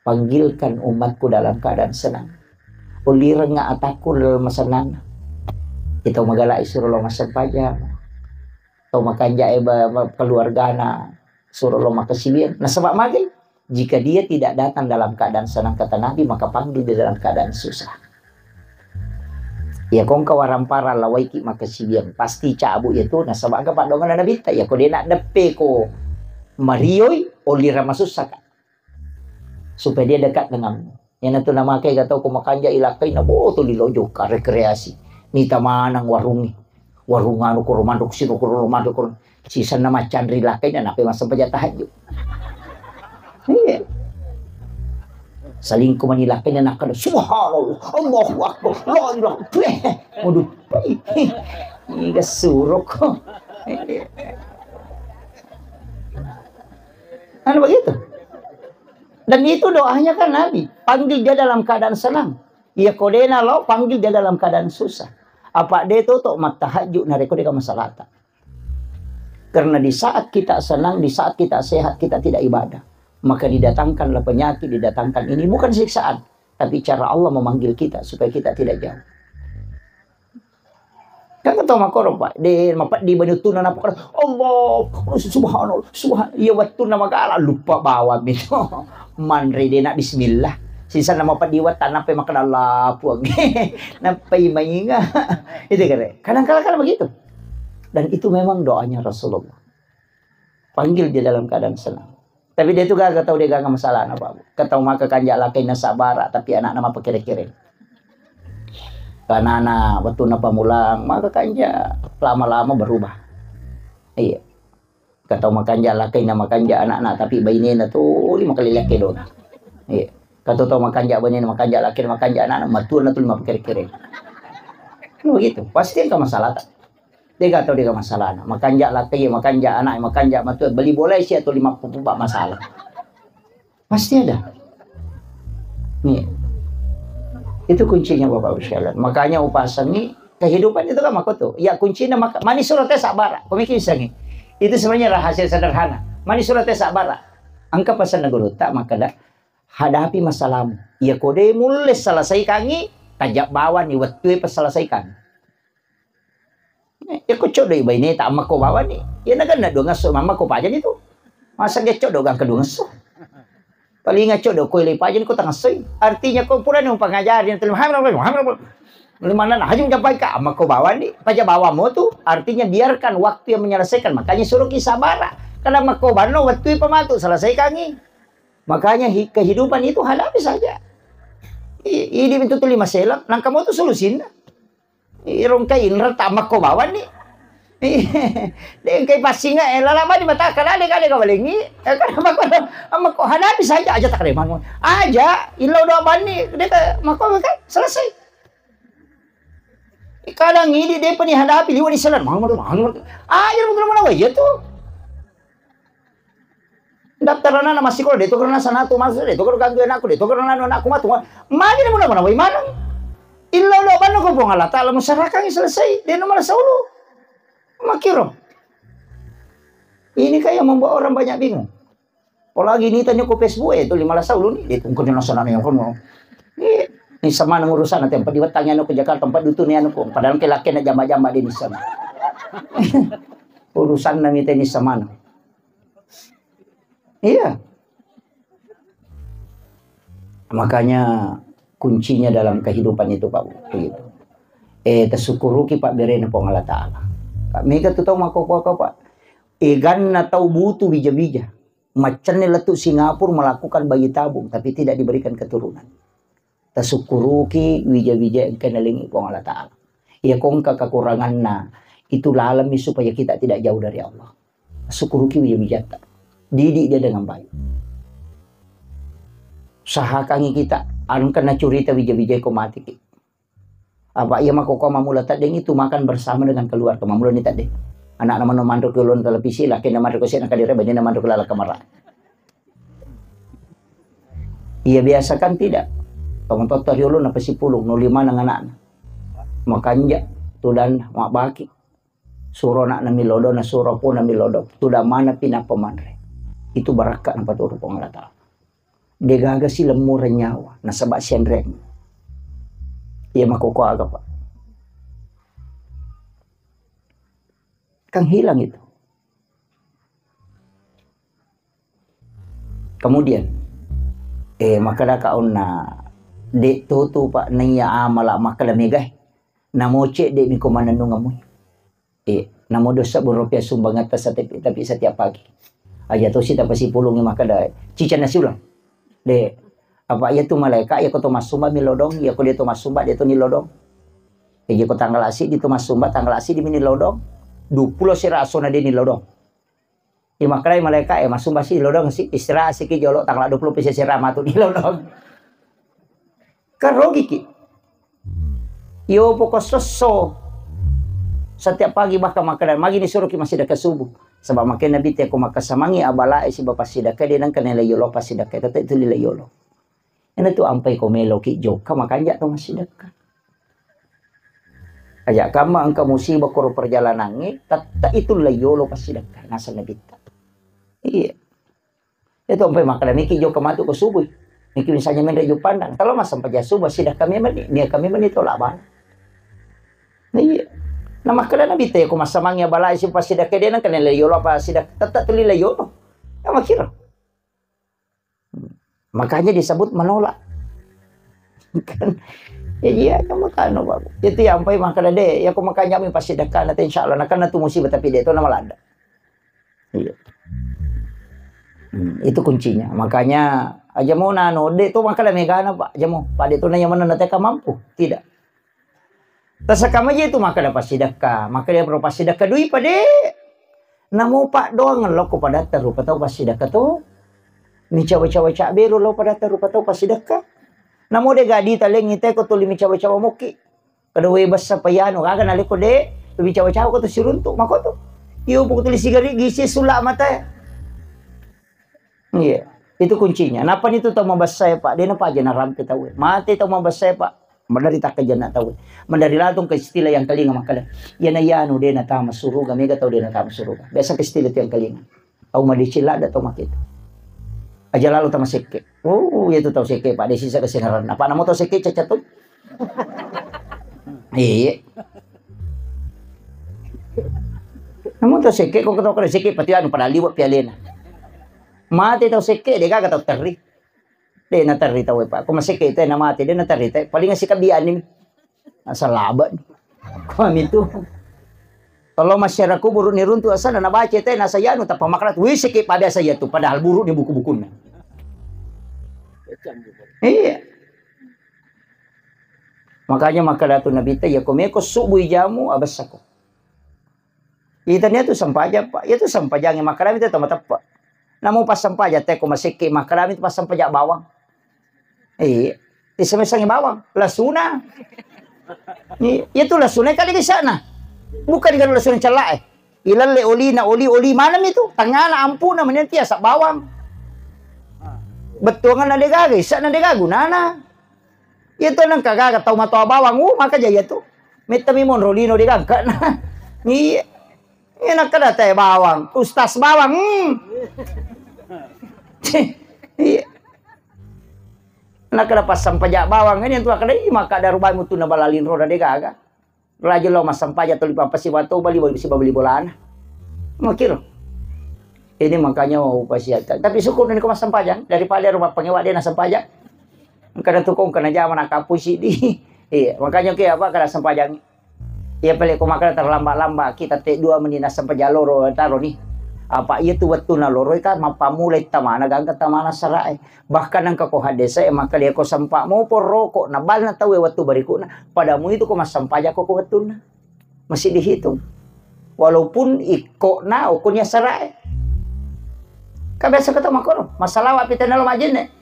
Panggilkan umatku dalam keadaan senang. Ulirengnga atakku dalam senang. Itu magalai suro lo massempajang. Tau makanjae ba-, ba-, keluargana, suro lo makasiwiang. Nasaba magai, jika dia tidak datang dalam keadaan senang, kata Nabi, maka panggil dia dalam keadaan susah. Ya, kongka warampara lawaiki makasiwiang, pasti cabu ya tu, nasaba engka paddoanganna Nabitta, ya ko dena deppe ko marioi, olira masussa ka. Supaya dia dekat denganmu. Iyanatu namakai gatau ko makanja ilakkai na boto lilo jokka rekreasi. Nita manang warungi. Warung anu koro mandok sino koro mandok koro. Sisanna macanri lakkai na nape massempajang tahajud. Iya. Salingku mani lakkai na nakkada, "Subhanallah, Allahu Akbar, la ilaha." Waduh. Iga suruk. Anu begitu. Dan itu doanya kan Nabi, panggil dia dalam keadaan senang. Iya ko dena lo, panggil dia dalam keadaan susah. Apa de toto mattahajud narekko deka masalata. Karena di saat kita senang, di saat kita sehat, kita tidak ibadah. Maka didatangkanlah penyakit, didatangkan ini. Bukan siksaan, tapi cara Allah memanggil kita supaya kita tidak jauh. Kan ketau makkoro, Pak. De mapeddi bani wettunna napakkoro, "Allah, subhanallah, subhan-," iya wettunna magala, lupa bawang mi to. Manre de na bismillah. Sisanna mapeddi wettu, nappai makkeda, "Allah, Puang." Nappai mainga. Itu kare. Kadang-kadang kan begitu. Dan itu memang doanya Rasulullah. Panggil dia dalam keadaan senang. Tapi dia tu gaga tau de gaga masalahna, Pak. Ketau maka kanja lakkainna sabara, tapi anakna mapakere-kere. Karena anak wettunna pamulang, maka kanja lama-lama berubah. Iya. Ketau makanja lakkainna makanja anakna, tapi bainena tuli makalelekke dona. Iya. Ketau tau makanja bainena, makanja lakkainna, makanja anakna, matuanna tuli mapakere-kere. Kan begitu. Pasti engka masalah tak? Dega tau dega masalahna. Makanja lakkai, makanja anak, makanja matua, beli bola isi atau lima puluh masalah. Pasti ada. Nih. Itu kuncinya Bapak Ibu sekalian. Makanya upasangi kehidupan itu kan makoto. Ya kuncinya maka mani surate sabara. Komiki sangi. Itu sebenarnya rahasia sederhana. Mani surate sabara. Engka pesan guru tak maka dah hadapi masalahmu. Ya kode mulle selesaikangi, tajak bawani wettue peselesaikan. Eh, iya ko coddo i baineta, ammakko bawani. Iya naganna duangesso, mammakko pajani tu. Masa ge coddo gangka duangesso. Palinga coddo ko ile pajani ko tangassoi. Artinya ko purani mupangajari, nanti Muhammad, Muhammad, Muhammad, hajung jampai ka, ammakko bawani, paja bawammu tu. Artinya biarkan waktu yang menyelesaikan. Makanya suruh ki sabara. Karena makko banno waktu pematu selesaikangi. Makanya hi-, kehidupan itu hadapi saja. I-, idi itu lima selak, nangka mau tu solusinna. Irongkai inra tammakko bawani. De engkai passinga, eh, lala mani mata kala de kale kawalengi. Eh, kan makko, makko hadapi saja aja tak rema. Aja, illau doa bani, de ka makko kan selesai. Kadang ini de pani hadapi liwat di selan. Mau, mau, mau. Aja mau, mau, mau, iya tu. Daftar anak-anak massikola, de to karena sanatu masuk, de to karena ganggu anakku, de to karena anu anakku matu. Magi na muna-muna wai maneng. Illa udah banno ko Puang Allah Ta'ala musarakangi selesai, de no malah saulu. Makiro. Ini kayak membuat orang banyak bingung. Apalagi ini tanya ko Facebook, eh, itu lima belas saulu nih, de tungkon na sana yang kono. Ini, ini sama nang urusan nanti empat diwatangi anu ke Jakarta, empat dutu nih anu ko. Padahal ke laki na jamba-jamba di sana. Urusan nang itu ini sama nang. Iya. Makanya kuncinya dalam kehidupan itu, Pak, begitu. Eh, tasyukuruki, Pak, berena Puang Allah Ta'ala. Pak, mega tu tau makkokkoe, Pak. Eganna tau butuh bija-bija. Maccanne lettu Singapura melakukan bayi tabung, tapi tidak diberikan keturunan. Tasukkuruki wija-wija engka nalengi Puang Allah Ta'ala. Iya kongka kekuranganna, itu lalemmi supaya kita tidak jauh dari Allah. Sukkuruki wija-wijatta. Didik dia dengan baik. Usahakangi kita, engka nacurita wija-wija ko matiki. Apa iya makkokkoe mammula teddeng itu makan bersama dengan keluarga, mammula ni teddeng. Anakna mano manro ke ulun televisi, laki na manro ke sena kadire, bajina manro ke lala kamara. Iya biasa kan tidak. Tomatotta riolo na pasipulung, no lima nang anakna. Makanja, tudanna, mabaki. Suro anakna milodong, na suro apona milodong. Tudang mana pinappa manre. Itu barakka napaturu Puang Allah Ta'ala. Degaga si lemmureng nyawa, nasaba sianreng. Iya makoko aga, Pak. Kan hilang itu. Kemudian, eh, makkeda ka onna, de' to tu, Pak, naiya amala makkeda megae. Namo cedde' mi ko manennungeng mui. Eh, namo dosa boro pia sumbangetta setiap, tapi setiap pagi. Aja tosi tapasipulungi makkeda, cicana siulang. De', apa iya tu malaeka, iya ko to massumba mi lodong, iya ko de' to massumba, de' to ni lodong. Iya ko tanggal asi di to massumba, tanggal asi di mi ni lodong. Dupulo sera asona de' ni lodong. Imakkedai malaeka e, massumba si lodong si, istirahat siki jolo, tanggal dua puluh pisa sera matu ni lodong. Kan rogiki. Yo poko sosso. Setiap pagi bahkan makkeda, magi ni suruki massidekka subuh. Sebab makkeda Nabi te ko makkasamangi abalae siba passidekka de' nengka nilai yolo passidekka, tette' tu lilai yolo. Ena tu ampai ko meloki jokka makanja to massidekka. Aja kamma engka musibah koro perjalanangnge, tette' itu lilai yolo passidekka, naseng Nabitta. Iya. Itu ampai makkeda miki jokka matu ko subuh. Miki misalnya menre Juppandang, talo massempajang subuh, sidekka memang ni, niaka memang ni tolak bala. Nah, iya. Nah, makkeda Nabitta ko massamangi abalae si passidekka de' nengka nilai yolo apa sidekka, tette' tu lilai yolo. Ya makkiro. Makanya disebut menolak. Kan? Ya, iya, kamu tano, Pak. Itu yang ampai makkeda de', ya ko makanja mi passidekka na te, insya Allah, na kan tu musibah tapi de' to na malanda. Iya. Hmm, itu kuncinya. Makanya aja mau nano, de' to makkeda megana, Pak. Aja mau, Pak, de' to na yang mana na teka mampu. Tidak. Tasakamaji tu makkeda passidekka, makkeda pro passidekka dui pade. Namo paddoang lokko padatta rupa tau passidekka to. Micawa-cawa cabberu lo padatta rupa tau passidekka. Namo de' gadi talengi te ko tuli micawa-cawa mokki. Kada we bessa payano gaga naleko de' micawa-cawa ko to siruntu makoto. Iyo poko tuli sigari gisi sula mata. Iya, itu kuncinya. Napa ni tu tau mabessa ya, Pak? De' na paja narampe tau. Mate tau mabessa ya, Pak. Menderita kejanna tau. Menderita latung ke istilah yang kelinga makkeda. Iyana iyanu de' na tama suruga, mega tau de' na tama suruga. Biasa ke istilah tu yang kelinga. Tau madeceng ladda tau makkeda. Aja lalo tama sekke. Oh, iya tu tau sekke, Pak. De' sisa kesengaran. Apa namo tau sekke cacat tu? Iya. Namo tau sekke, ko tau kada sekke, pati anu pada liwat pialena. Mate tau sekke, de' gaga tau terri. De' na terri tau, Pak. Ko masekke te na mate, de' na terri te. Paling sikabbiani. Asal laba. Ko mitu. Tolo masyarakat buru ni runtu asana na baca te na sayanu tappa makkeda, wih, sekke pa biasa iya tu, padahal buru ni buku-bukunna. Iya. Makanya makkeda tu Nabitta, iya ko meko subuh jamu, abessako. Itania tu sempajang, Pak. Iya tu sempajang, makkedami tu tau mateppe. Namo passempajang te ko masekke, makkedami tu passempajang bawang. Iya. Isemesangi bawang, lasuna. Iya, iya tu lasuna kali kisana. Bukan kan lasuna cella e. Ilalle olina, oli, oli manami tu. Tangana ampuna menian tiasa bawang. Bettuangan na degaga, isana degaga gunana. Iya tu nengka gaga tau matoa bawang, uh, maka jaya tu. Metta mi monro lino digangka. Iya. Iya, nakkeda te bawang, ustaz bawang. Hmm. Iya. Nakkeda passampaja bawang, ini tu nakkeda, "Ih, maka daru bai mutu na balaling roda de gaga." Rajin lo massampaja tuli pappasiwa to bali, bali siba beli bolana. Makiro. Ini makanya mau upasiakan. Tapi syukur niko massampaja daripada rumah pengewa dia na sampaja. Kada tukung kena jama na kapusi di. Iya, makanya ke apa kada sampaja. Iya, pale ko makkeda terlambat-lambat kita te dua meni naseng paja loro taro ni. Apa iya tu wettu na loro ka mappamulai tamana gangka tamana sarae. Bahkan engka ko hadese makkeda ko sempa mopo roko na balna tau wettu berikutna. Pada mu itu ko massempajako ko wettunna. Masih dihitung. Walaupun ikko na okko ni sarae. Ka biasa kata makono, masalah apa tena lo majenne.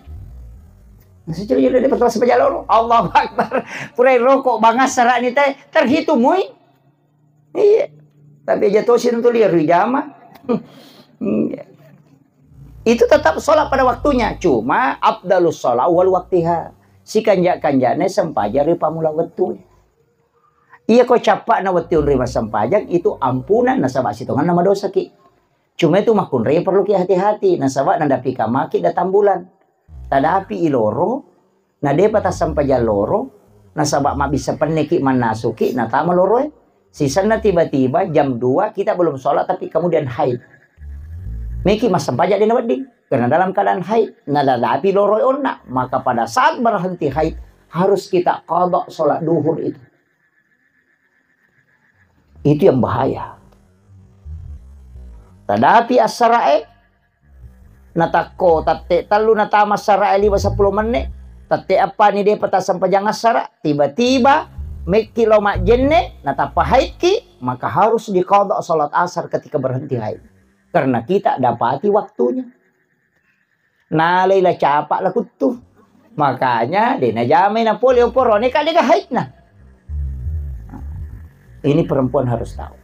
Sejujurnya dia pertama sampai jalur. Allahu Akbar. Purai rokok bangas sarani te terhitung mui. Iya. Tapi aja tosi tentu liar ri jama. Itu tetap sholat pada waktunya, cuma afdalus sholat wal waktiha. Sikanja-kanjane sempajang ri pammula wettu. Iya ko cappa'na wettu ri massempajang itu ampunan nasaba sitonganna madosaki. Cuma itu makkunrai perlu ki hati-hati nasaba nadapi kamaki datang bulan. Tadapi iloro, na depa tassempajang loro, nasaba mabbissa penneki mannasuki natama loroe. Sisenna tiba-tiba jam dua kita belum sholat tapi kemudian haid. Meki massempajang dena wedding karena dalam keadaan haid. Nadadapi loroe onna, maka pada saat berhenti haid harus kita qada sholat duhur itu. Itu yang bahaya. Tadapi assarae, natakko tette tellu natama assarae liwa seppulo menne, tette appani depa tassempajang assara, tiba-tiba mekki lao majjenne, natappa haidki, maka harus diqada sholat asar ketika berhenti haid. Karena kita dapati waktunya. Nalai la capa la kuttu. Makanya de najamai napole oporone ka dega haidna. Ini perempuan harus tahu.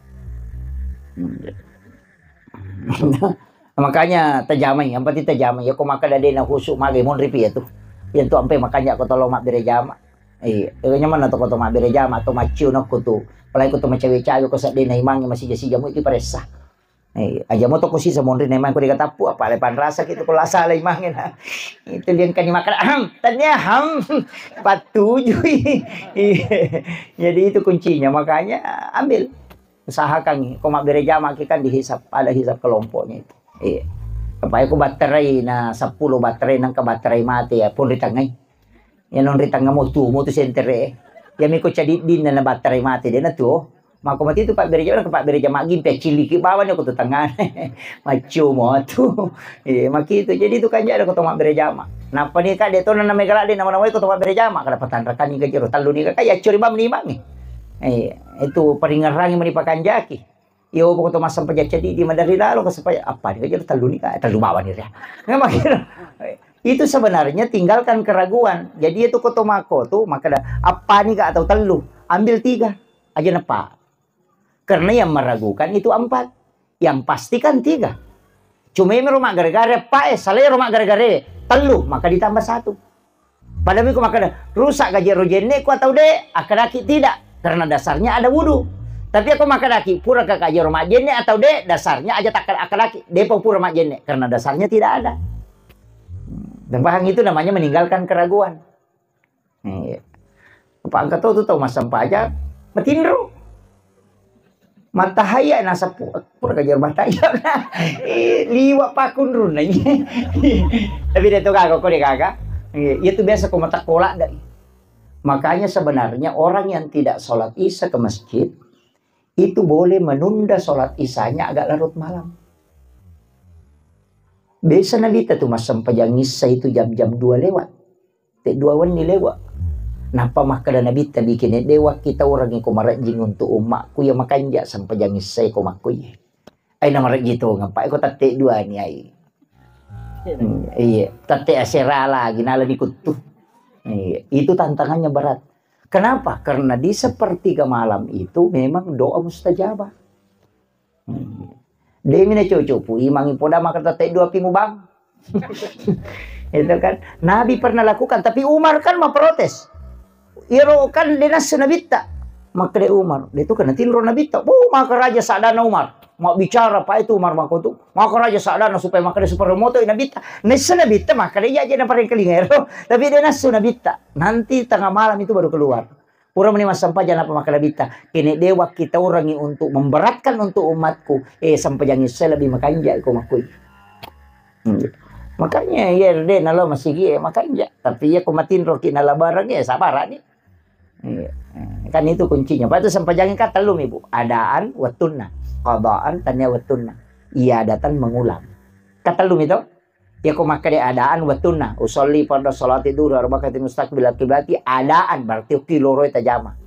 Makanya tajamai, yang penting tajamai. Ya ko makkeda de na khusyuk magai monri pi ya tu. Yang tu ampe makanya ko tolo mabbere jama. Iya, nyamanna to ko to mabbere jama atau maccio nakko tu. Apalagi ko to macawe-cawe ko seddena imangnge masija-sija mu itu paressa. Eh, aja mo toko sisa monri nemang ko dikatappu apa le panrasa gitu ko lasa le imangin. Itu dia kan dimakan ham, tanya ham. Patujui. Iya. Jadi itu kuncinya, makanya ambil, usahakan ko mabbere jama ki kan dihisap, ada hisap kelompoknya itu. Iya. Apa aku baterai na sepuluh baterai nang ke baterai mati ya pun ditangai. Ya non ri tengnga mo tuo mo tu sentere. Ya miko cadiddinna na batterai mate de na tuo. Mako mati tu pabbere jama, pabbere jama gimpe ciliki bawani ko tu tengngana. Maccio mo tu. Eh, maki tu. Jadi tu kan jada ko to mabbere jama. Nappa ni ka de to na mega ladde nama nawai ko to mabbere jama kada patanrakan ni ka jero tellu ni ka ya curi bam ni mangi. Eh, itu paringerangi mani pakanjaki. Iyo, pokok to massempajang ceddi di madari lalo ke supaya apa ni aja tellu ni ka, tellu bawani ria. Memang gitu. Itu sebenarnya tinggalkan keraguan. Jadi itu ko to mako tu, maka ada apa ni ka atau tellu, ambil tiga aja nepa. Karena yang meragukan itu empat, yang pasti kan tiga. Cuma ini rumah gara-gara apa eh, salah rumah gara-gara tellu, maka ditambah satu. Padami ko makkeda, rusak gaji ro jenne ku atau de, akkedaki tidak, karena dasarnya ada wudu. Tapi aku makkedaki, pura ka gaji ro majjenne atau de, dasarnya aja tak akkedaki, depa pura majjenne, karena dasarnya tidak ada. Dan paham itu namanya meninggalkan keraguan. Iya. Apa angka to tu tau massempajang, matinro. Matahaya nasappu, pura kajar matahaya. Eh, liwa pakunrun nanya. Tapi dia tu kagak, kau dia kagak. Iya, iya tu biasa kau mata kolak dah. Makanya sebenarnya orang yang tidak sholat isya ke masjid itu boleh menunda sholat isyanya agak larut malam. Biasa Nabitta tu massempajang isya itu jam-jam dua lewat. Te dua wenni lewa. Nappa makkeda Nabitta, "Bikini de wakkitaurangi ko marejjing untuk ummakku ya makanja sempajang isya ko makkuye." Ai na marejji tongeng, Pak, ko tette dua ni ai. Hmm, iya, tette asera lagi nala ni kuttu. Iya, itu tantangannya berat. Kenapa? Karena di sepertiga malam itu memang doa mustajabah. Hmm. Demi na cocok pu imangi poda maka tette dua pi mubang. Itu kan Nabi pernah lakukan, tapi Umar kan memprotes. Iro kan de nassu Nabitta. Makkeda Umar, de tu kena tinro Nabitta. Oh, maka raja sadana Umar. Mau bicara apa itu Umar mako tu? Maka raja sadana supaya makkeda supaya moto Nabitta. Nessa Nabitta makkeda iya aja na parengkalinga ero. Tapi de nassu Nabitta. Nanti tengah malam itu baru keluar. Pura meni massempajang apa makkeda Nabitta, kene de wakkitaurangi untuk memberatkan untuk umatku, eh, sempajang isya lebih makanja ko makkui. Hmm. Makanya iya de nalo masigi, eh, makanja. Tapi iya ko matinroki nala bareng, eh, sabarani. Iya. Kan itu kuncinya. Apa itu sempajang kan tellu mi, Bu. Adaan wettunna, qadaan tania wettunna. Iya adatan mengulang. Kan tellu mi to? Iya ko makkeda adaan wettunna, usolli fardu sholati duhri arba'a rakaatin mustaqbilal kiblati, adaan berarti okki loroi tajama.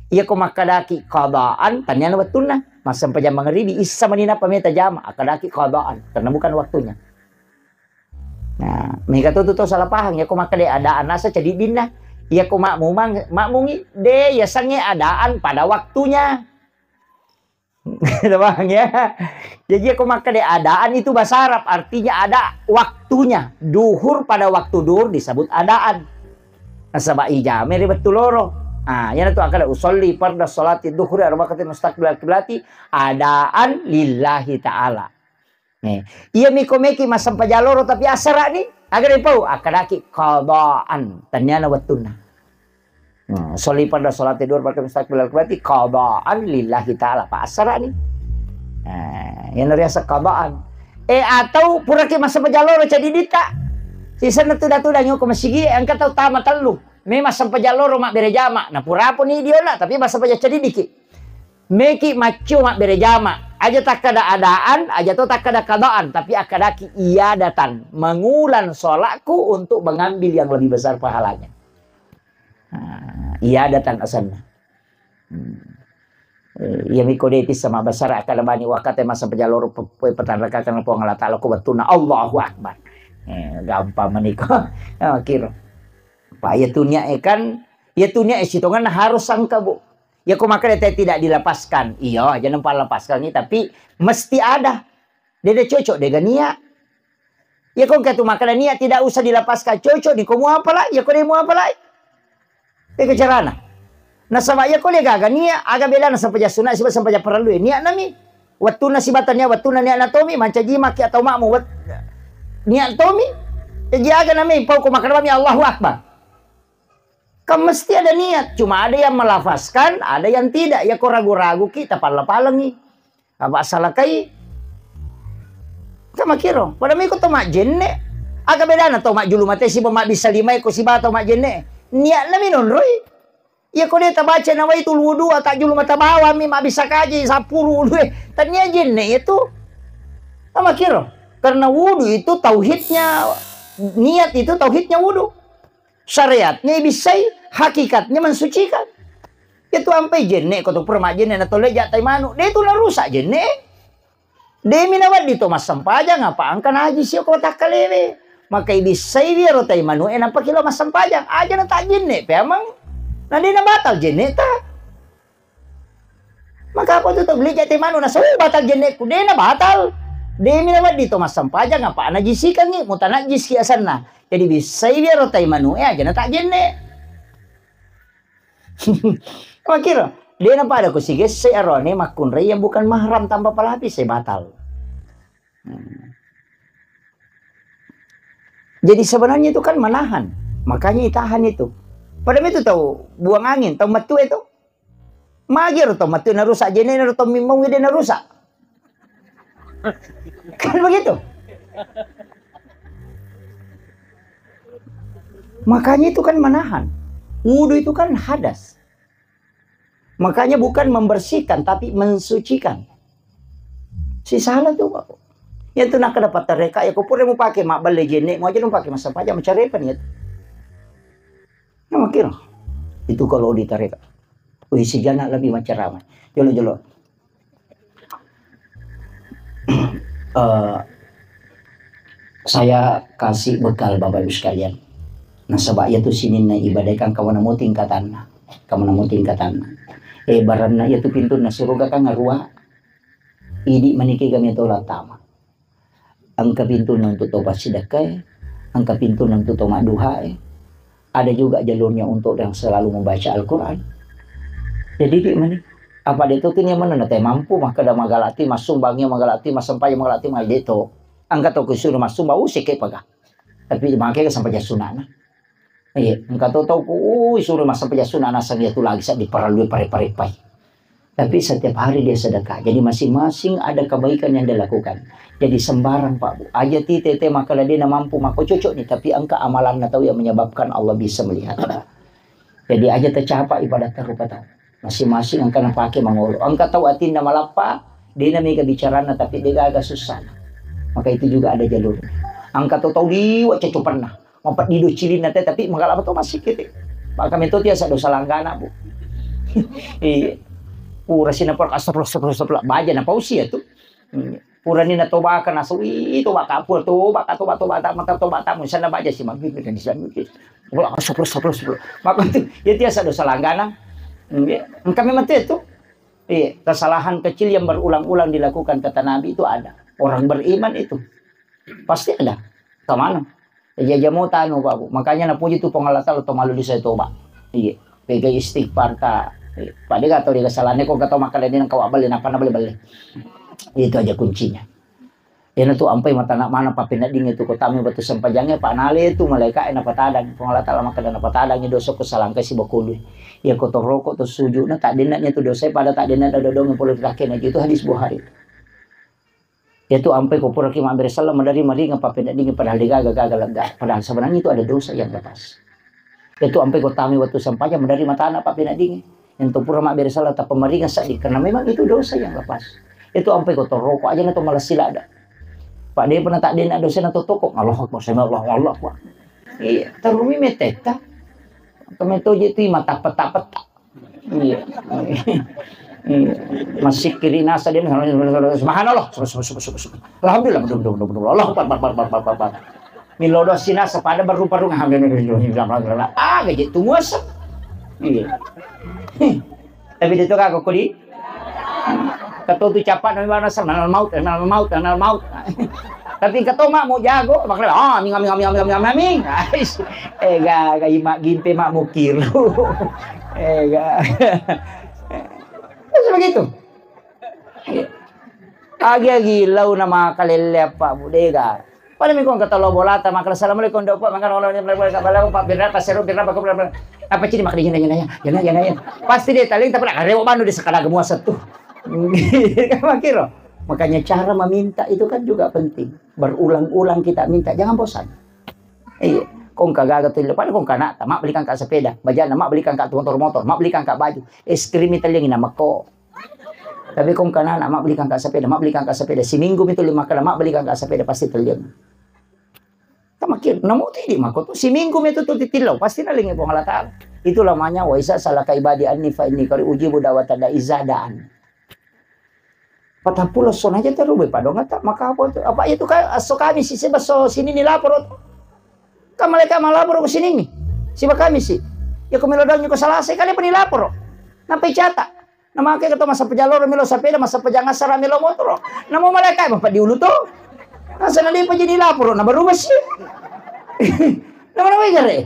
Iya ko makkedaki qadaan, taniana wettunna, massempajang mangribi, issa mani nappa meta jama, akkedaki qadaan, karena bukan waktunya. Nah, mega tu tu to salah paham, iya ko makkeda adaan nasa cadiddinna. Iya ko makmumang, makmungi, de, yasengnge adaan pada waktunya. Paham ya? Jadi, aku makkeda adaan itu bahasa Arab, artinya ada waktunya. Duhur pada waktu duhur disebut adaan. Nasaba ijama ri wettu loro. Ah, yana tu akkeda usolli farda salati duhuri arba wakati mustaqbil kiblati adaan lillahi ta'ala. Eh, iya miko meki massempajang loro tapi asara'ni, aga dipau? Akkedaki qadaan, tenniana wettunna. Hmm, sholli farda sholati duhur, berarti mustaqbil al-qiblati qadaan lillahi ta'ala. Passarani. Eh, yang riaseng qadaan. Eh, atau puraki massempajang loro ceddi ditta. Sisenna tuda-tuda nyoko masigi, engka tau tama tellu. Memang sempajang loro mabbere jama. Nah, puraponi diona, tapi massempajang ceddi diki. Meki maccio mabbere jama. Aja takkada adaan, aja to takkada qadaan, tapi akkadaki iadatan. Mengulang sholatku untuk mengambil yang lebih besar pahalanya. Nah, iadatan asanna. Hmm. Eh, iya miko de pissa mabbasara akkada bani wakkate massempajang loro pe-, pe-, petanrakakang Puang Allah Ta'ala ko wettunna Allahu Akbar. Eh, gampang maniko. Ah, kiro. Pa iya tu niat e kan, iya tu niat e sitongenna harus sangka, Bu. Ya ko makkeda te tidak dilepaskan. Iya, aja nampa lepaskan ni, tapi mesti ada. Dede cocok dega niat. Iya ko engka tu makkeda niat tidak usah dilepaskan, cocok ni ko muapala, iya ko de muapala. Ega carana. Nasaba iya ko de gaga niat, aga bedana sempajang sunat siba sempajang parellu. Niat nami. Wettunna siba tania, wettunna niat natomi, mancaji maki atau makmu. Wet-, niat tomi. Jadi aga nami pau ko makkeda mi Allahu Akbar. Kan mesti ada niat, cuma ada yang melafazkan, ada yang tidak. Ya ko ragu-ragu ki, tapalla-pallengi. Apa salakai? Kan makiro. Pada miko to majjenne. Aga bedana to majjulu mate siba mabbissa lima ko siba to majjenne. Niatna mi nonroi. Ya ko de tabaca nawaitul wudu, atajjulu mata bawang mi mabbissa kaji sappuru wudu e. Tania jenne itu. Kan makiro. Karena wudu itu tauhidnya, niat itu tauhidnya wudu. Syariatnya ibissai, hakikatnya mensucikan. Itu ampai jenne ko to pura majjenne na tolle jattai manu. De tu narusak jenne. De mi nawedding to massempajang apa engka najis ko takkalewe. Maka ibissai wiro tai manu e nampa kilo massempajang. Aja na tak jenne pe amang. Na de na batal jenne ta. Maka apa tu tau beli jate manu nasau batal jenneku, de na batal. De mi nawedding to massempajang apa najisikangi, mutanajjis ki asanna. Jadi bissai wiro tai manu e aja na tak jenne. Makiro, de na pada ku sigesse arone makkunrai yang bukan mahram tanpa pelapis e batal. Hmm. Jadi sebenarnya itu kan menahan, makanya itahan itu. Pada itu tau buang angin, tau metu itu. Magi ro tau matu narusak jenne, ro tau mimmau de narusak. Kan begitu. Makanya itu kan menahan. Wudu itu kan hadas. Makanya bukan membersihkan, tapi mensucikan. Si salah tuh, Pak. Yang tu nak dapat tereka, ya kau pura mau pakai mak beli jenne, mau aja dong pakai masa pajak, mencari apa niat? Nah, makanya itu kalau di tereka. Wih, si Jana lebih menceramah. Jolo-jolo. Eh, saya kasih bekal Bapak Ibu sekalian. Nasaba iya tu sininna ibadah kan kamu nemu tingkatanna. Kamu nemu tingkatanna. Eh, baranna iya tu pintunna suruga kan ngarua. Idi maniki kami tola tama. Engka pintunna untuk tau passidekkae, engka pintunna untuk tau madduhae. Ada juga jalurnya untuk yang selalu membaca Al-Quran. Jadi, di mana? Apa de tu nia mana nate mampu maka da magalati, massumbangnya magalati, masempai magalati, mai de to. Engka tau kusuruh massumbang, uh, seke paga. Tapi makai sampai jasunana. Iya, engka to tau ku, ui, suro massempajang sunna naseng iya tu lagi sa diparellui pare-parepai. Tapi setiap hari dia sedekah. Jadi masing-masing ada kebaikan yang dia lakukan. Jadi sembarang, Pak, Bu. Aja ti tete maka dia mampu maka cocok nih, tapi engka amalanna tau yang menyebabkan Allah bisa melihat. Jadi aja tercapai pada terrupa tau. Masing-masing engka napake mangolo. Engka tau atinna malappa, dena mega bicarana tapi de gaga sussana. Maka itu juga ada jalur. Engka tau tau liwa cocopanna. Mapeddi do cilinna te, tapi magalapa to massikki te. Maka meto tiasa dosa langgana, Bu. Iya. Pura sina por astagfirullah, astagfirullah, astagfirullah. Baja na pausi ya tu. Hmm. Purani na tobaka nasu, ih, tobaka, pura tobaka, tobaka, tobaka, tobaka, tobaka, tobaka, misalna baja si mangkir dan si mangkir. Pura astagfirullah, astagfirullah, astagfirullah. Maka tu, ya tiasa dosa langgana. Hmm, ya. Engka memang tu ya tu. Kesalahan kecil yang berulang-ulang dilakukan, kata Nabi, itu ada. Orang beriman itu pasti ada. Kemana? Jaja mau tanu, Pak, Bu. Makanya napuji tu Puang Allah Taala, to malu di saya toba. Iya. Pega istighfar ta. Iya. Pada gak tau dia kesalahannya, kok gak tau makan ini, kau beli apa, beli beli. Itu aja kuncinya. Iyana tu ampai matana mana pappeneddingnge tu, ko tami wettu sempajangngé, pa nalé tu malaéka'é napatadang. Puang Allah Taala makkeda, napatadang dosa ko salangkai sibawa kului. Iya ko toroko to sujudna, taddenna tu dosaé pada taddenna dodongngé pole ri kakéna. Itu hadis Bukhari. Iya tu ampai ko puraki mabbéré selleng, maderri maringeng pappeneddingnge, padahal dégaga gaga lega. Padahal sebenarnya itu ada dosa yang lepas. Itu ampai ko tami wettu sempajang, maderri matana pappeneddingnge. Yang tu pura mabbéré selleng, tappa maringeng seddi, karena memang itu dosa yang lepas. Itu ampai ko toroko aja na to malessi ladda. Pak, dé pernah tak dé na dosa na to toko. Allahu Akbar, sami Allahu, Allahu Akbar. Iya, terumi meteta. Kami toje tu mata peta-peta. Iya. Iya. Masih kiri nasa dia, subhanallah, subhanallah, subhanallah. Alhamdulillah, betul, betul, betul, betul. Allahu Akbar, Akbar, Akbar, Akbar, Akbar. Milodo sina sepada berrupa-rupa. Ah, gaji tu muasa. Iya. Tapi dia tu kagak kodi. Ketua tu capak nama mana, "Manal maut, manal maut, manal maut." Tapi ketua mak mau jago, makanya, "Ah, aming, aming, aming, aming, aming, aming." Ais, eh, ga, ga imak gimpe mak mukiru. Eh, ga. Terus begitu. Agi-agi lau na makalelle apa budega. Pada mi kong kata lo bolata, makala assalamualaikum, dok, Pak, makan, Pak, birra, pasero, birra, apa, apa, apa, cini, makanya, yana, yana, yana, yana, yana. Pasti dia taling, tapi nak rewo manu di sekadar gemua satu. Makiro. Makanya cara meminta itu kan juga penting. Berulang-ulang kita minta, jangan bosan. Iya, kong kagaga tu, pada kong kana, mak belikan kak sepeda, bajana, mak belikan kak motor, motor, mak belikan kak baju, es krim itu yang nama ko. Tapi kong kana, mak belikan kak sepeda, mak belikan kak sepeda. Siminggu itu lima kali, mak belikan kak sepeda, pasti teliang. Tamakir, namu tu idi mako tu. Siminggu itu tu titillau, pasti nalingi Puang Allah Taala. Itu lamanya, wa iza salaka ibadi anni fa inni kari ujibu dawata da iza daan. Patappulo sona aja terubah, padonga tak maka apa tu? Apa itu kan, aso kami si, seba so sini ni lapor tu. Kan malaikat malapor ke sini ni. Siba kami si. Ya ko melo daun ko salasa kali apa ni lapor. Nampai catat. Nama ke kata masa pejalor melo sepeda, masa pejang asara melo motor. Nama malaikat apa diulu tu? Masa nanti apa jadi lapor, nama rumah si. Nama nama gare.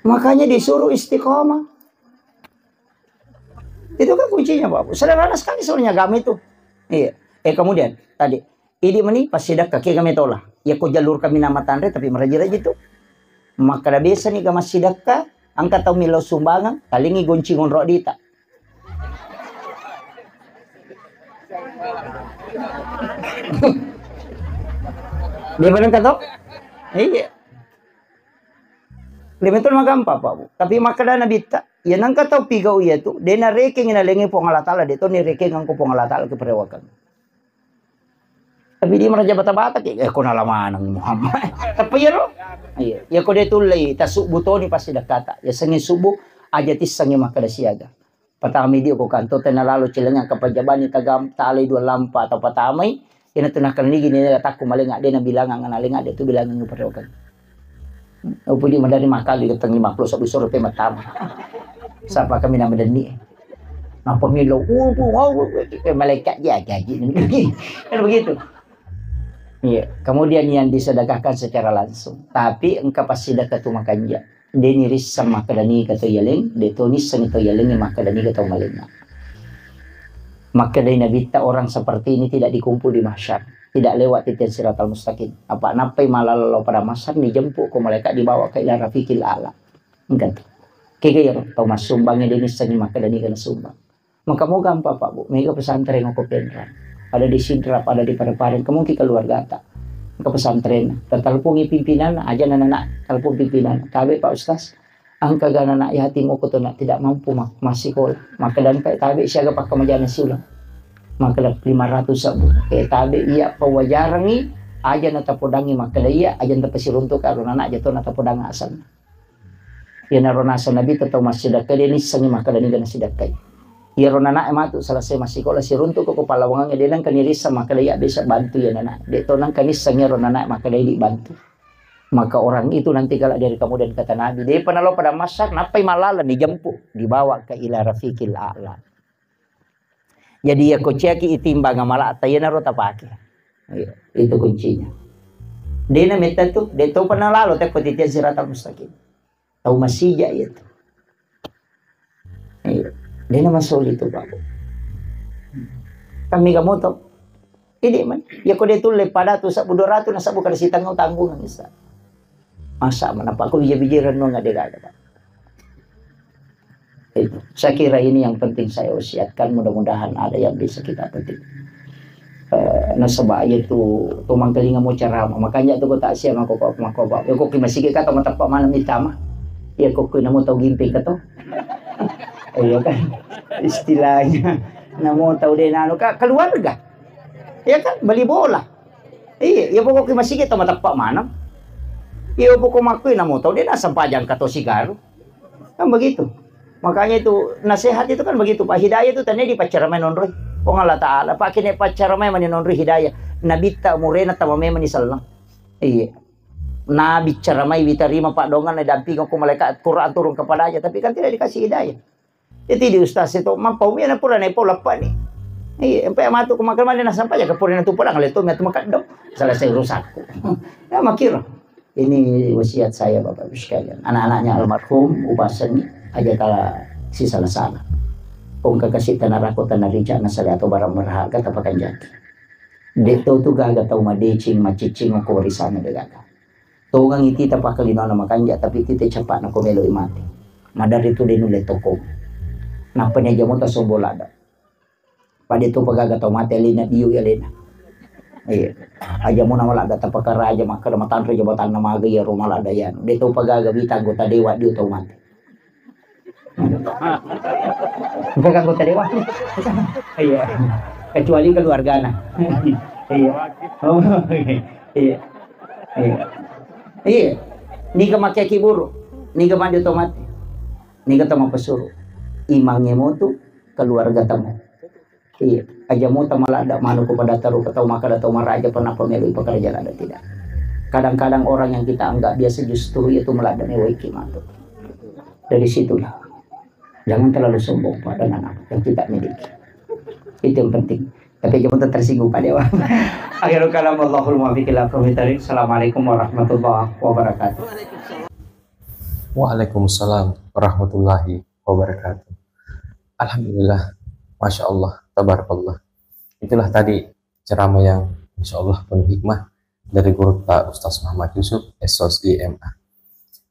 Makanya disuruh istiqomah. Itu kan kuncinya, Bapak. Sederhana sekali sebenarnya agama itu. Iya. Eh, kemudian tadi, idi meni passidekka, kega metola. Ya ko jalur kami nama tanre, tapi meraji-raji tu. Maka da biasa ni gama sidekka, angka tau milo sumbangan, talingi gonci ngonro dita. Dia bilang kata? Iya. Lebih betul magampa, Pak, Bu. Tapi makkeda Nabitta, ya nangka tau pigau iya tu, dena rekeng na lenge Puang Allah Taala, de toni rekeng angko Puang Allah Taala ke perewakan. Tapi dia meraja bata-bata ke, eh, kona lamanang Muhammad. Tapi ya lo? Iya. Ya ko de tullei, tasubbu toni pasti dakata. Ya sengi subuh, aja tissengi makkeda siaga. Patamai dio ko kanto, tena lalo cilengang kapajabani tagam, talai dua lampa atau patamai, ina tu nakalnigi ni takku malenga de na bilangang, na lenga de tu bilangang parewakan. Upu di madari makali keteng lima puluh satu sore pe matama. Sapa kami na madenni. Napa milo, uh, uh, uh, uh, eh, malaikat dia gaji. Kan begitu. Iya, kemudian yang disedekahkan secara langsung. Tapi engka passidekka tu makanja. De ni risseng makkeda niga to yaleng, de to nisseng to yaleng makkeda niga to malenna. Makkedai Nabitta, orang seperti ini tidak dikumpul di mahsyar, tidak lewat titian siratal mustaqim. Apa nappai malala lao pada mahsyar, dijemput ko malaikat, dibawa ke ila rafiqil a'la. Engka tu. Kega iyaro tau massumbangnge de nissengi makkeda niga nasumbang. Maka mo gampang, Pak, Bu. Mega pesantren ko Penrang. Ada di Sidrap, ada di Parepare. Engka mungkin keluargata. Engka pesantren. Tatalpungi pimpinan, aja nana nak talpung pimpinan. Tabe, Pak Ustaz. Engka ga anak yatim ko tu nak tidak mampu mak-, massikola. Maka dan Pak tabe siaga pakkamajana siulang. Maka lima ratus sabu. Eh, tabe iya pawajarangi, aja na tapodangi maka iya, aja na tapasiruntuk karo anak jatuh na tapodang asal. Iyanaro naseng Nabitta tau massidekka, de nissengngi makkeda niga nasidekkai. Iyaro nanae matu selesai massikola, siruntuk ko pallawangengnge, de nengka nirisseng makkeda iya bisa bantu iya nanae. De to nengka nisseng iyaro nanae makkeda idi bantu. Maka orang itu nanti kelak dari kemudian, kata Nabi, depa nalo pada massar, nappai malala dijemput, dibawa ke ila rafiqil a'la. Jadi, iya ko ciaki itimbang amala'ta, iyanaro tapake. Iya, itu kuncinya. Dena metta tu, de topa nalalo tekko titian siratal mustaqim. Tau masija iya tu. Iya. Dena masoli tu, Pak. Kami kamu to. Ini man. Ya ko de tulle pada tu sabbu dua ratus na sabbu kada sitanggung tanggungan bisa. Masa mana Pak, ko bija-bija renungan de gaga, Pak. Itu. Saya kira ini yang penting saya wasiatkan, mudah-mudahan ada yang bisa kita petik. Eh, nasaba iya tu, tu mangkalinga mo ceramah, makanya tu ko tak siap mako, mako, mako, ya ko ki masigi kata matappa mana mitama. Ya ko ki namo tau gimping kato. Iya kan? Istilahnya namo tau de nanu ka keluarga. Ya kan? Beli bola. Iya, ya pokoknya masigi tau matappa mana. Ya pokok makku namo tau de na sempajang kato sigaru. Kan begitu. Makanya itu nasihat itu kan begitu, Pak. Hidayah itu tadi dipaccaramai nonroi Puang Allah Ta'ala. Pak, kini paccaramai mani nonroi hidayah. Nabitta murena tama memang ni sallang. Iya. Nabi caramai witarima, Pak, dongan na dampingi ko malaikat Quran turun kepadanya, tapi kan tidak dikasih hidayah. Jadi di ustaz itu mampau mi na pura na pau lappa ni. Iya, empe matu ko makan mani na sampai ya ke pura na tu pulang le tu mi atu makaddo. Selesai urusanku. Ya makiro. Ini wasiat saya, Bapak Ibu sekalian. Anak-anaknya almarhum Upa Seni aja kala si salah-salah. Pong kakasi tanah rako tanah rica na sale atau barang berharga tapakan jati. De tau tu gaga tau madeceng, macicing ko warisanna de gaga. Tongang iti tapakkalinona makanja, tapi iti te capakna ko meloi mate. Madari tu de nulle toko. Nappa ni aja mota sombo lada. Pada tu pagaga tau mate alena biu ya alena. Iya. Aja mona malada tapakaraja makkada matanre jabatanna maga iya ro malada ya. De tau pagaga wita anggota dewa dio tau mate. Bukan anggota dewan. Iya. Kecuali keluargana. Iya. Oh, iya. Iya. Iya. Niga makkaki buru. Niga maju to mati. Niga to mapesuru. Imangnge motu keluarga temu. Iya, aja mota maladda manu ko pada taru ke tau makkada tau maraja pernah pemilu pekerjaan ada tidak. Kadang-kadang orang yang kita anggap biasa justru itu maladda mewai ki matu. Dari situlah. Jangan terlalu sombong, Pak, dengan apa yang kita miliki. Itu yang penting. Tapi aja mota tersinggung, Pak Dewa. Akhirul kalam, wallahul muwaffiq ila aqwamit thariq. Assalamualaikum warahmatullahi wabarakatuh. Waalaikumsalam warahmatullahi wabarakatuh. Alhamdulillah. Masya Allah. Tabarakallah. Itulah tadi ceramah yang insya Allah penuh hikmah dari guru kita Ustaz Muhammad Yusuf, S O S I M A.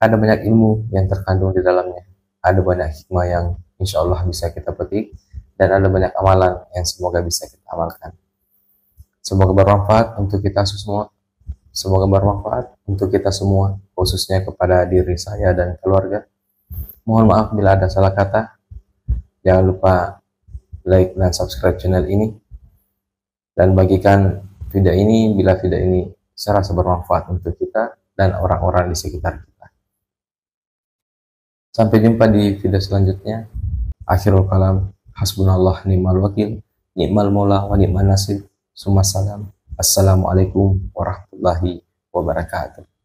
Ada banyak ilmu yang terkandung di dalamnya. Ada banyak hikmah yang insya Allah bisa kita petik. Dan ada banyak amalan yang semoga bisa kita amalkan. Semoga bermanfaat untuk kita semua. Semoga bermanfaat untuk kita semua, khususnya kepada diri saya dan keluarga. Mohon maaf bila ada salah kata. Jangan lupa like dan subscribe channel ini. Dan bagikan video ini bila video ini serasa bermanfaat untuk kita dan orang-orang di sekitar kita. Sampai jumpa di video selanjutnya. Akhirul kalam, hasbunallah ni'mal wakil, ni'mal maula wa ni'man nasir. Summa salam. Assalamualaikum warahmatullahi wabarakatuh.